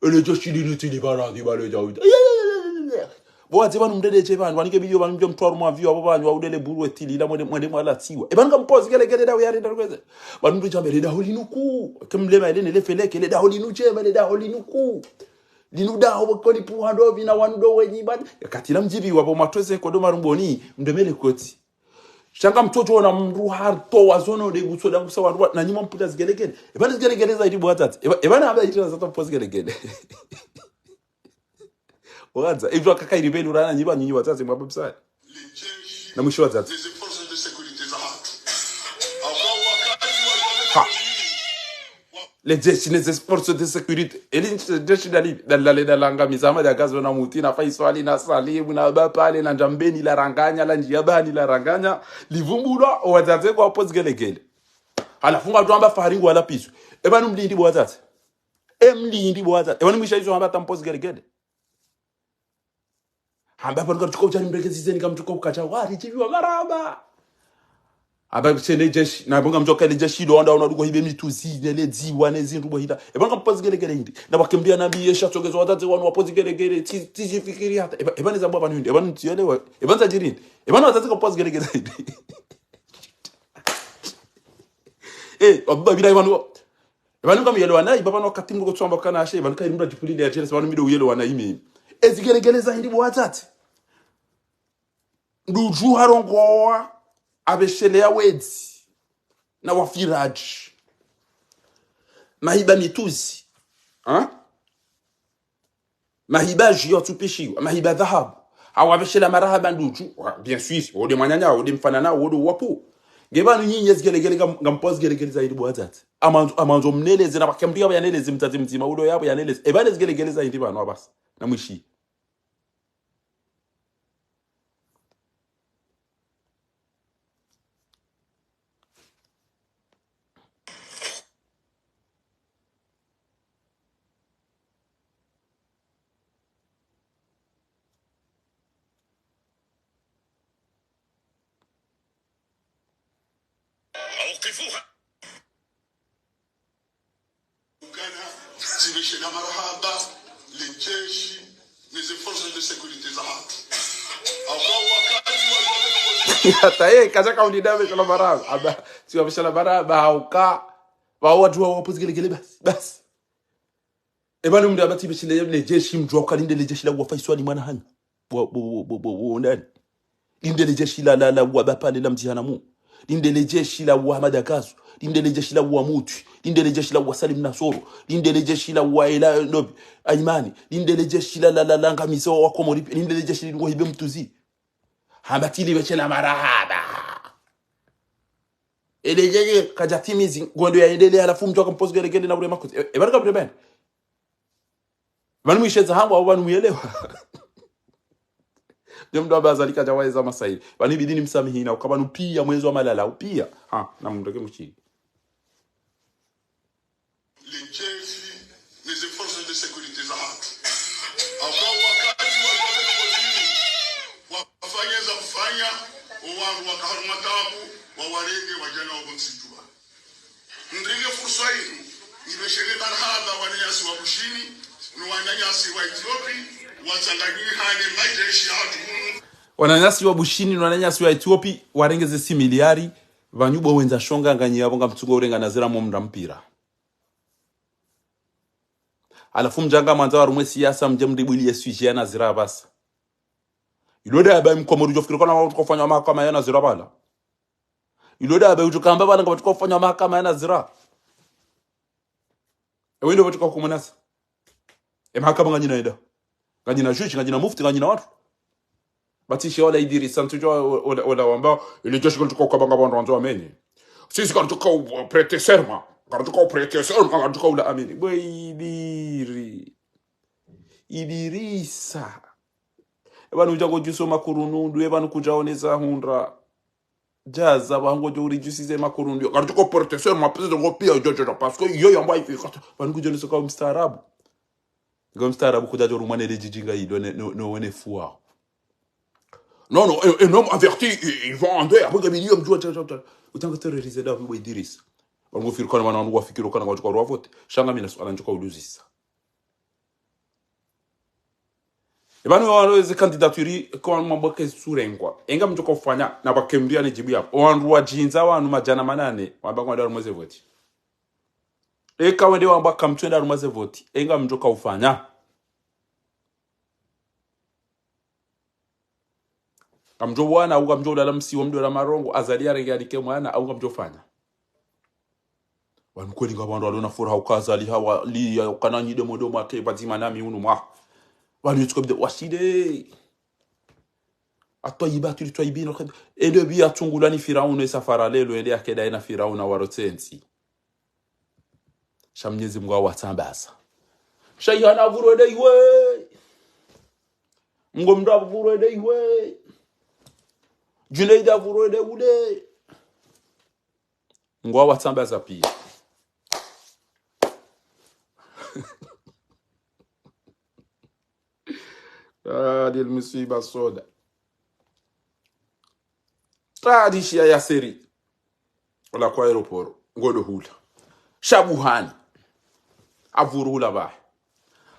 Ele djo shilini tili baradhi bale djawita. Yi, yi, yi, yi, yi. Bo wadze pvanu mndele dje pvanu, pvanu ke bidio pvanu mdjo mtwaru mwa viyo, apvo pvanu wa udele buru etili la mwende, mwende mwalatsiwa. E pvanu kampozi gelegele daho yarenda rukweze. Pvanu mndru djambe le daho linu ku. Ke mlema ele nele feleke, le daho linu djema, le daho linu ku. Linu daho wakoni puha ndo pvina wanu ndo wenyi pvanu. Yakati la mdjibiwa pvo matweze kodo marumboni, mndemele koti. Sha ngamtsodjo ona mndru hartowa zono de gutso da gusa wandru wa, na nyima mpvula zigelegele. E pvanu zigelegele zaidi bo watsatse. E pva-, e pvanu hamba iti na zatsa mpozi gelegele. Wadza, ivyo akaka iri pvelu rana nyi pvanu nyi watsatse mwababisani. Na mwisho watsatse. Ha. Le jeshi ne ze forces de sécurité. Eli jeshi dali, dali, dali, dalangamiza Ahmada Gazo na Muti, na Faiswali, na Salimu, na Bapale, na Ndjambeni la ranganya, la Ndjiabani la ranganya, livumbulwa, watsatse kwa mpozi gelegele. Halafu ngatwamba Fahari ngwalapiswe. E pvanu mlindi bo watsatse. E mlindi bo watsatse. E pvanu mwisha izo hamba ta mpozi gelegele. Hamba pvanu kamtsuka udjani mrekezi zeni kamtsuka ukacha wari djibiwa marahaba. Hamba tsene jeshi, na pvo ngamtsuka le jeshi lo wandru wanu waduko hibe mitsuzi, nele dziwa, ne zindru bo hila. E pvanu kampozi gelegele hindri. Na wakembiya nambiye sha tsongezo watsatse wanu wapozi gelegele, tsi, tsi djifikiri hata. E pva-, e pvanu neza bo pvanu hindri, e pvanu ntsielewa, e pvanu zadjiri hindri. E pvanu watsatse kampozi gelegele hindri. Eh, wababa bila e pvanu. E pvanu ngamuyelewana, e pvanu wakati mndru kotsamba kana ashe, e pvanu kairi mndru adjipulile ya jealous, e pvanu mido uyelewana imi. E zigelegele za hindri bo watsatse. Ndudju harongowa, apvesheleya wedzi, na wafiraji. Mahiba mitsuzi. Ha? Mahiba dji yatsupishiwa, mahiba dhahabu. Hawapveshela marahaba ndudju, wa, bien sûr, wode mwananya, wode mfanana, wode wapu. Nge pvanu nyinyi zigelegele ngam-, ngampozi gelegele za hindri bo watsatse. Amandzo, amandzo mneleze na wakembiya pvo yaneleze mtsatse mdzima, udo yapvo yaneleze. E pvanu zigelegele za hindri pvanu abasi. Na mwishi. Ukana, tsibeshela marahaba, le jeshi, ne ze forces de sécurité za hatru. Hauka wakati wa hata ye, kaja kauli nda beshela marahaba. Aba, tsiwabeshela marahaba, hauka. Wa wandru wa wapozi gelegele basi, basi. E pvanu mndru amba tsibeshele le jeshi mndru wa uka linde le jeshi la wa Faiswali mwana hanyu. Bo, bo, bo, bo, bo, bo, ndani. Linde le jeshi la, la, la wa Bapale la mdzihanamu. Linde le jeshi la wa Ahmada Gazo. Linde le jeshi la wa Muti. Linde le jeshi la wa Salim Nasoro. Linde le jeshi la wa Ela Ndobi Aimani. Linde le jeshi la, la, la, la Ngamisa wa Komori. Linde le jeshi linu wa hibe mtsuzi. Hamba tsilibeshela marahaba. Ele jeshi kadjatimizi, ngondo yaendelea, halafu mndru akampozi gelegele na ule makozi. E, e pvanu kapvile bene. Pvanu mwisheza hangu, au pvanu muyelewa. Nde mndru amba Azali kadja waeza masaili. Pvanu ibidi nimsamihina, uka pvanu piya, mwezi wa malala, upiya. Ha, na mndru ke mshili. Le jeshi, ne ze forces de sécurité za hatru. Hauka wakati wa wafanya za kufanya, o wandru waka harumwa tabu, wawarenge, wadjana wa bonsi tuba. Ndrenge fursa inu, nibeshele marahaba wananyasi wa Bushini, no wananyasi wa Ethiopie, watsanganyihane majeshi ya hatru hunu. Wananyasi wa Bushini, no wananyasi wa Ethiopie, warenge ze similiari, pvanu bo wendza shonga nganyi yapvo ngamtsungo urenga nazira mo mndra mpira. Halafu mdjanga mwandza warumwe siasa mdje mdribwili ye sujet ya nazira apvasa. Ilo nda amba mkomori udjofikiri kana watsuka ufanya mahakama ya nazira pvala. Ilo nda amba udjo kamba pvala ngapvatsuka ufanya mahakama ya nazira. Ewe ndo pvatsuka hukumu nasa. E mahakama nganyina eda. Nganyina juge, nganyina mufti, nganyina wandru. Batishe wala Idrissa, ntsudjo wala, wala, wala wamba, ile jeshi kalitsuka ukaba ngapvo wandru wandzo wamene. Sisi kalitsuka u prêter serment. Kalitsuka u prêter serment, kalitsuka ula amene. Bwe Idri. Idrissa. E pvanu udja ngodjuso makurunundu, e pvanu kudjaonesa hundra. Djaza, pvanu ngodjo uridjusize makurundu. Kalitsuka u prêter serment, pesa ngo piya, djo, djo, djo, parce que iyo yamba ifi, pvanu kudjonesa ka mstaarabu. Ngo mstaarabu kudjadjo rumwa ne ledjidjinga ido ne, no, no, wene fuwa. Non, non, un, un homme averti, il, il va en deuil, après, il y a un milieu, tu vois, tu vois, tu vois. Autant que terroriser David Idrissa. Pvanu ngo fikiri kana wana wanu wafikiri kana ngwatsuka ruwa vote. Sha ngamina suala ndjuka uluzisa. Epvanu walo ezi candidature kwa mwamba ke surengwa. Enga mdjo ka ufanya na pvake mdru ya nidjibu yapvo. Owandru wadjindza wanu madjana manane, wamba ngwandao harumwa ze voti. Eka wende wamba kamtswenda harumwa ze voti. Enga mdjo ka ufanya. Ngamdjo wana, au ngamdjo ulala msiwa mdjo la marongo, Azali yarenge yalike mwana, au ngamdjo fanya. Wanu kweli ngapvo wandru walona furaha uka Azali hawaliya, ukana nyi domo domo ake pvadzima nami unu mwa. Wanu yitsuko bide washide. Atwayiba tuli twayibina, ende biya tsungula ni Firauna esafara lelo, ende yakeda ena Firauna waro tsenzi. Sha Mnyezi Mngu awatsambaza. Shayihana avurwe de iwe. Mngu mndru avurwe de iwe. Junaid avurwe de ule. Mngu awatsambaza piya. Ah, dil musiba soda. Tadi shiya ya seri. Ola kwa aéroport. Ngodo hula. Shabuhani. Avuru hula ba.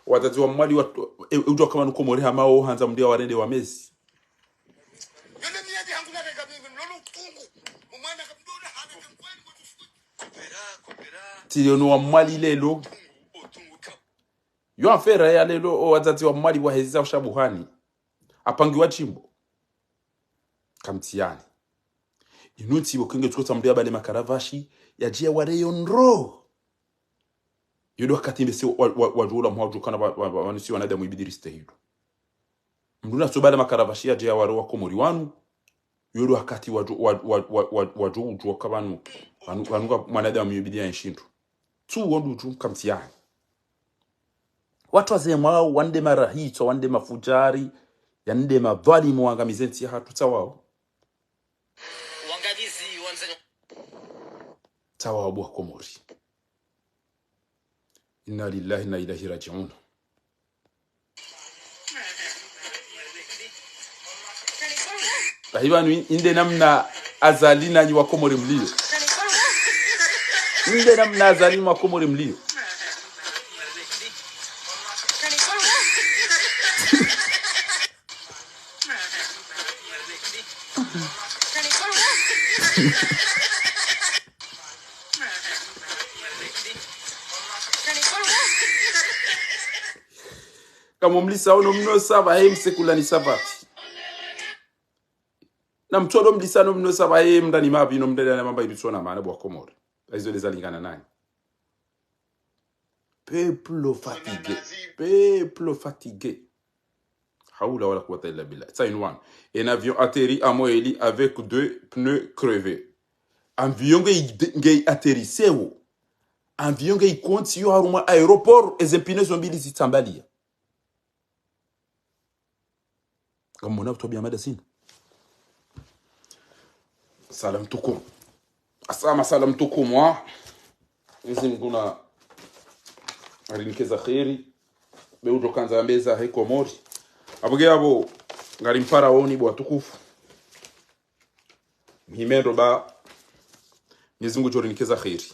Wadzadze wa Mwali wa, e, udjo kama nuko more hama o handza mndia warende wa mezi. Tilioni wa Mwali lelo. Yo affaire ya lelo, o wadzadze wa Mwali wahezeza ushabuhani. Apangiwa chimbo. Kamtiyani. Inu ntsibo kenge tsuko tsambuya bale makaravashi, yadjiya wareyo ndro. Yodo wakati mbese wa, wa, wa, wadjula mwa wadjukana wa, wa, wa, wanu si wanadamu ibidi ristehilu. Mndru na tso bale makaravashi yadjiya ware wa Komori wanu, yodo wakati wadjo, wa, wa, wa, wa, wadjo udjuwa ka pvanu, pvanu, pvanu ka mwanadamu yibidi ya nshindu. Tsu wondu udju kamtiyani. Watru wazemwa, wande marahitswa, wande mafujari, yande madhwalimu wangamize ntsi ya hatru tsa wao. Wangamizi wanzanya. Tsa wao bo wa Komori. Inna lillahi wa inna ilaihi rajiun. Bahi pvanu in-, inde namna Azali nanyi wa Komori mliyo. Inde namna Azali wa Komori mliyo. Kamumlisa ono mno saba, he msekula ni sabati. Na mtsodo mlisa no mno saba, he mndani mabi no mndani na mamba ibitsona mana bo wa Komori. Aizo leza lingana nanyi. Peuple fatigué. Peuple fatigué. Hawla wala quwwata illa billah. Tsa inu wanu. Un avion atterri à Mohéli avec deux pneus crevés. Avion nge, nge atterri sewo. Avion nge ikontsi yo harumwa aéroport, eze mpine zo mbili zitsambaliya. Ngamona kutwabia mada sina. Salam tukum. Asama salam tukum wa. Izi nguna arinikeza kheri. Be udjo kandza ambeza he Komori. Abuge abo ngari mpara woni bo watukufu. Mhimendo ba Mnyezi Mngu djorinikeza kheri.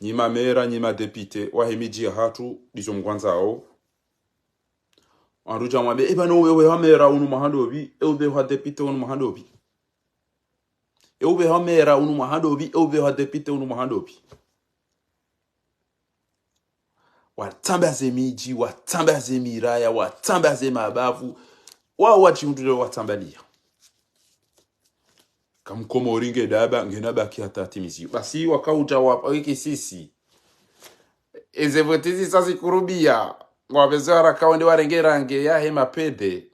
Nyi mamera, nyi madepite, wahe midji ya hatru, ndizo mngwandzao. Wandru dja mwambe, eba no wewe ha mera unu mwaha ndopvi, e ube ha depite unu mwaha ndopvi. E ube ha mera unu mwaha ndopvi, e ube ha depite unu mwaha ndopvi. Watsambaze midji, watsambaze miraya, watsambaze mabavu. Wao wadjihundrule watsambaliya. Kamkomori nge daba, nge nabaki hata atimiziyo. Basi wakaudja wapvawiki sisi. Eze voti zisa zikurubia. Ngwapvezo haraka wende warenge range yahe mapede.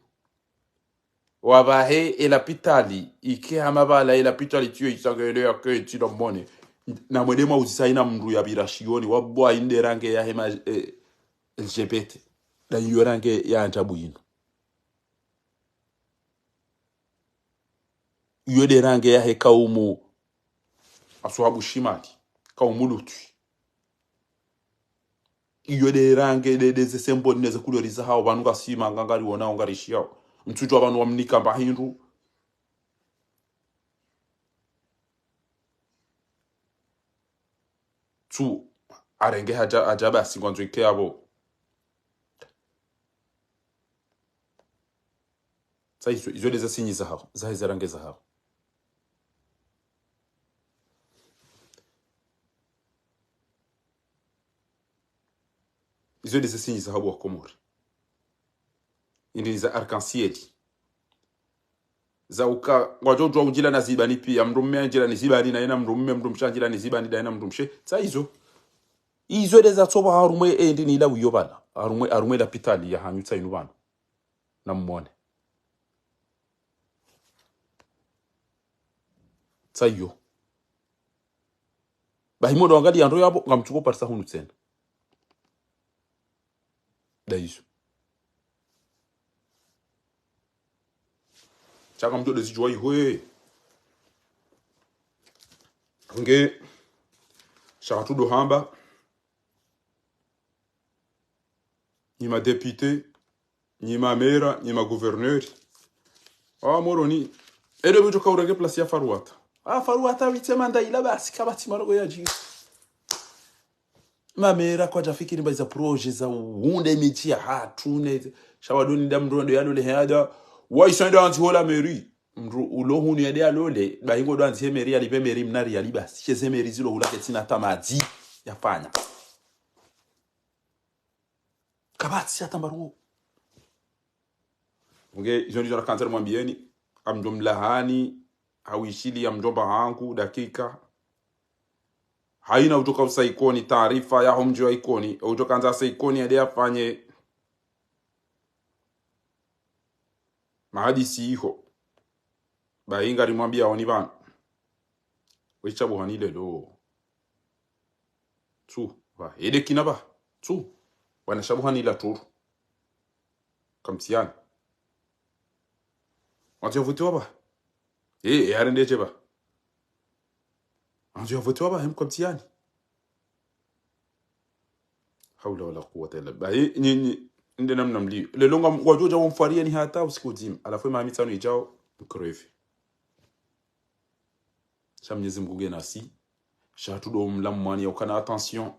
Wapvahe elapitali, ike hama pvala elapitali tiyo isangele ya ke tilo mone. Na mwende mwauzisa ina mndru ya pvira shioni, wabwa inde range yahe ma, eh, L G B T. Na iyo range ya ajabu inu. Iyo nde range yahe kaumu aswahabu shimali, kaumu Lutwi. Iyo nde range nde, nde ze symbole ne ze couleur zahao, pvanu ngasi manga ngariwonao ngarishiyao. Mtsudjuwa pvanu wamnika mba hindru. Tsu, arenge haja, haja basi ngwandzo ike yapvo. Tsa izo, izo nde ze signe zahaho, zahe ze rangi zahaho. Izo nde ze signe zahaho bo wa Komori. Inde ni za arc-en-ciel. Za uka, ngwadjo djuwa undjila na zibani piya, mndru mme andjila ni zibani, na yena mndru mme, mndru mshe andjila ni zibani, na yena mndru mshe. Tsa izo. Izo nde zatsoba harumwa, e, inde ni la wiyo pvala. Harumwa, harumwa lapitali yahanyu tsa inu pvanu. Na mmone. Tsa iyo. Bahi modo angaliya ndro yapvo, ngamtsuko parisa hunu tsena. Nda izo. Sha ngamdjo de zidjuwa iho. Nge, sha hatru ndo hamba. Nyi ma député, nyi ma maire, nyi ma gouverneur. Wa Moroni. Ede mdjo ka urenge place ya Faruata. Ah, Faruata witse manda ila basi kapvatsi marogo yadjiri. Ma maire kwadja fikiri mba iza projet za uhundra midji yahatru ne. Sha wandru ni nda mndru ndo yalole hada. Wa isa nda andzi ho la mairie. Mndru ulo hunu yende yalole. Bahi ngo ndo andzi he mairie yalipve mairie mna riali basi. She ze mairie zilo hula ketsina hata madji yafanya. Kapvatsi hata mbaruo. Nge, izo ndizo nakandza nimwambiyeni, ngamdjo mlahani, hawishiliya mdjomba hangu, dakika. Hayina udjo ka usa Ikoni, taarifa yaho mdji wa Ikoni, udjo kandza asa Ikoni yende yafanye mahadisi iho. Bahi ngarimwambiyao ni pvanu. Wesha buhani lelo. Tsu, pva, ede kina pva. Tsu, wana sha buhani la turu. Kamtsiani. Wandzo yavutiwa pva. E, e, arende dje pva. Wandzo yavutiwa pva, hem kamtsiani. Hawla wala quwwata illa billah. Bahi, nyi, nyi, nde namna mliyo. Lelo nga, ngwadjo dja wamfwariya ni hata usiku mdzima. Halafu ye maha mitsanu idjao, mcrever. Sha Mnyezi Mngu nge nasi. Sha hatru ndo mla mwani ya ukana attention.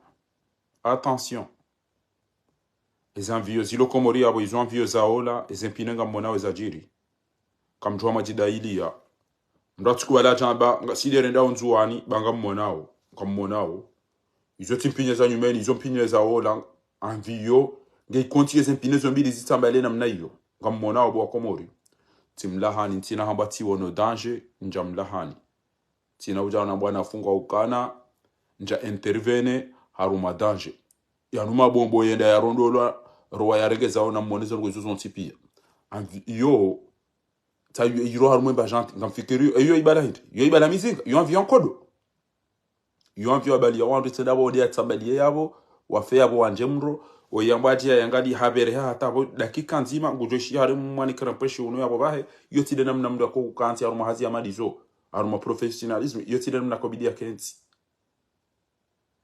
Attention. Eze avion zilo Komori yapvo, izo avion za ola, eze mpine ngammonao ezadjiri. Kamdjuwa madjidayiliya. Mndru atsuku wala tamba, nga, si nde renda Ndzuwani, ba ngammonao, ngammonao. Izo tsi mpine za nyumeni, izo mpine za ola, avion, nge ikonti yeze mpine zo mbili zitsambale namna iyo. Ngammonao bo wa Komori. Tsimlahani, ntsina hamba tsiwono danger, ndjamlahani. Tsina udja na bwana fungwa ukana, ndja intervenir, harumwa danger. Yanu mabombo yenda yarondolwa, rowa yaregeza ona mmonezo ndrongoo izo zontsi piya. Avion iyo, tsa iyo, iro harumwa emba janti, ngamfikiri, iyo ibala hindri, iyo ibala mizinga, iyo avion nkodo. Iyo avion abaliya wandru itsenda pvo, ode yatsambaliye yapvo, wafe yapvo wandje mro, oyambwa ati ya yangadi habere ha hata pvo, dakika ndzima, ngudjo ishi hari mwani krempweshi unu yapvo pvahe, iyo tsi nde namna mndru yako ukantsi harumwa hazi ya madizo, harumwa professionnalisme, iyo tsi nde namna kobidi yakentsi.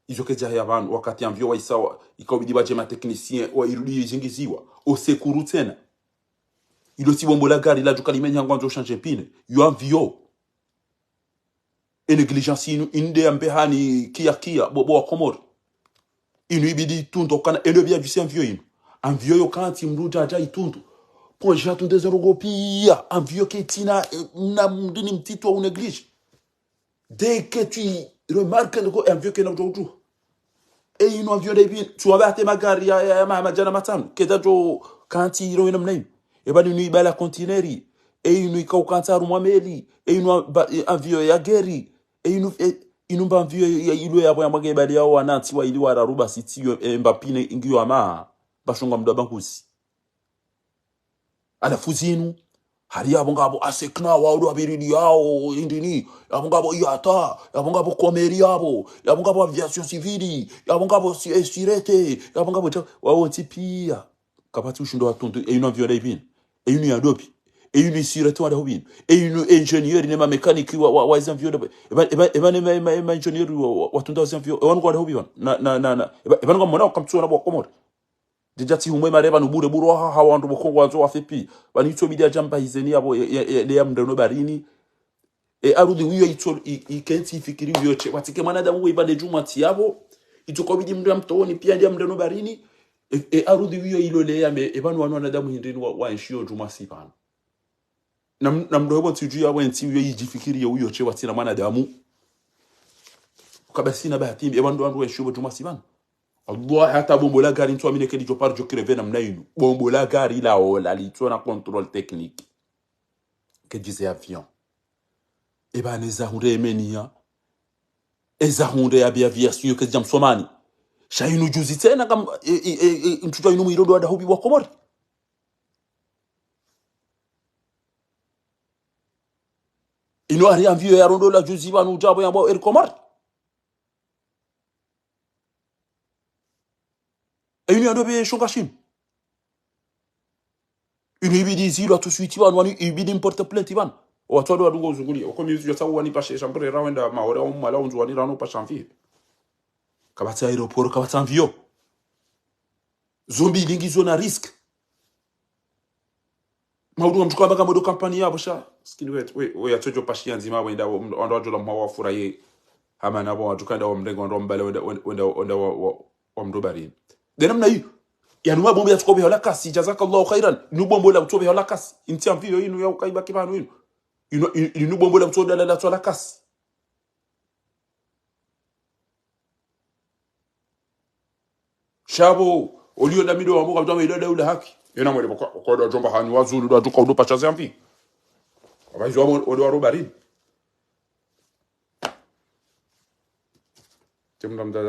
Izo kedja ya pvanu, wakati avion waisawa, ikaubidi wadje ma technicien, wa irudi izingiziwa, o secours tsena. Ilo tsi bombo la gari, ladjuka limenya ngwandzo changer pine, iyo avion. E négligence inu, inde ya mbehani kia kia, bo, bo wa Komori. Inu ibidi itundu kana, ende biya vise avion inu. Avion yo kantsi mndru djadja itundu. Pondje hatunde ze ndrongoo piya, avion ketsina, eh, na mndru ni mtiti wa unéglige. Dès que tu remarques ndrongoo, avion kena udjo udjo. E inu avion nda ipvi, tsuwa ba hata magari ya, ya, ya ma, madjana matsanu. Kedja djo kantsi iro ina mna inu. Eba inu ibala conteneur. E inu ika ukantsi harumwa meli. E inu a, ba, e, avion ya geri. E inu, e, inu mba avion ya, ya ilo yapvo ya mwage ibali ya wanantsi wa ili wararu basi tsiyo, e, mba pine ingiyo ama. Bashonga mndru abanguzi. Halafu zinu, hari yapvo ngapvo asekna wa udo abiridi yao, indini, yapvo ngapvo iyata, yapvo ngapvo komeri yapvo, yapvo ngapvo aviation civile, yapvo ngapvo si, eh, sirete, yapvo ngapvo dja, wawo ntsi piya. Kapvatsi ushindo watundu, e inu avion nda ipvi. E inu ya dopi. E inu isirete wada hupvi. E inu ingénieur ne ma mécanique wa, wa, wa izi avion nda. Eba, eba, eba ne ma, ma, ma ingénieur wa, wa, watunda izi avion. Ewanu kwa wada hupvi wana. Na, na, na, na. Eba, eba ngammonao kamtsuwa na bo wa Komori. Djadja tsi humwe mareba nubure bure ha, ha wandru bo Kongo wandzo wafe piya. Pvani itso bidi adjamba hizeni yapvo, e, e, e, le ya mndreno barini. E arudhi wiyo itso, i, i kentsi ifikiri wiyo she. Watsike mwanadamu we ibande djumwa tsi yapvo. Itso kobidi mndru ya mtoni piya nde ya mndreno barini. E, e arudhi wiyo ilo le ya me, e pvanu wanu wanadamu hindrini wa, wa enshiyo djumwa si pvanu. Na m-, na mndru yebo ntsi dju ya wentsi uyo yidjifikiri ye uyo she watsina mwanadamu. Kabasina bahati mbi, eba ndo wandru wenshi bo djuma sibana. Allah hata bombo la gari ntsu amine ke lidjo paro djo crever namna inu. Bombo la gari la ola litsona contrôle technique. Ke djize avion. Eba neza hundre emenia. Eza hundre ya bi aviation ke djam somani. Sha inu juzi tsena kam, e, e, e, e, ntsu dja inu mwiro ndo wada hubi wa Komori. Inu hari avion ya rondo la juzi pvanu udja bo yambo Air Comores. E inu yando be shonga shinu. Inu ibidi zilwa tout de suite pvanu, wani ibidi mporte plainte pvanu. Owatru wado wadungo uzunguli. Oko mi uzu yotsa wani pashe shambure ra wenda Maore wa mwala unzu wani rano pasha avion. Kapvatsi aéroport, kapvatsi avion. Zo mbi lingi zo na risque. Maudu wa mtsuka mbaka modo kampani yabo sha. Sikini we, we, we yatsojo pashi ya ndzima wenda, wandru wadjola mwa wafurahi. Hama nabo watsuka nda wa mrengo, wandru wa mbale, wenda, wenda, wenda, wenda wa, wa, wa mdo barini. Dena mna hiyo. Yanu mabombo yatsuko beha la kasi, jazakallahu khairan. Nu bombo la kutso beha la kasi. Intsi avion inu ya ukaiba kibanu inu. Inu, inu, inu bombo la kutso dala la tso la kasi. Shabo, oliyo na mido wa mboka, mtama ida daula haki. Yena mwele baka, kwa ndo djomba hanyu wazulu, ndo djuka udo pasha ze avion. Aba izo wa mo-, ode wa robarini. Temna mdada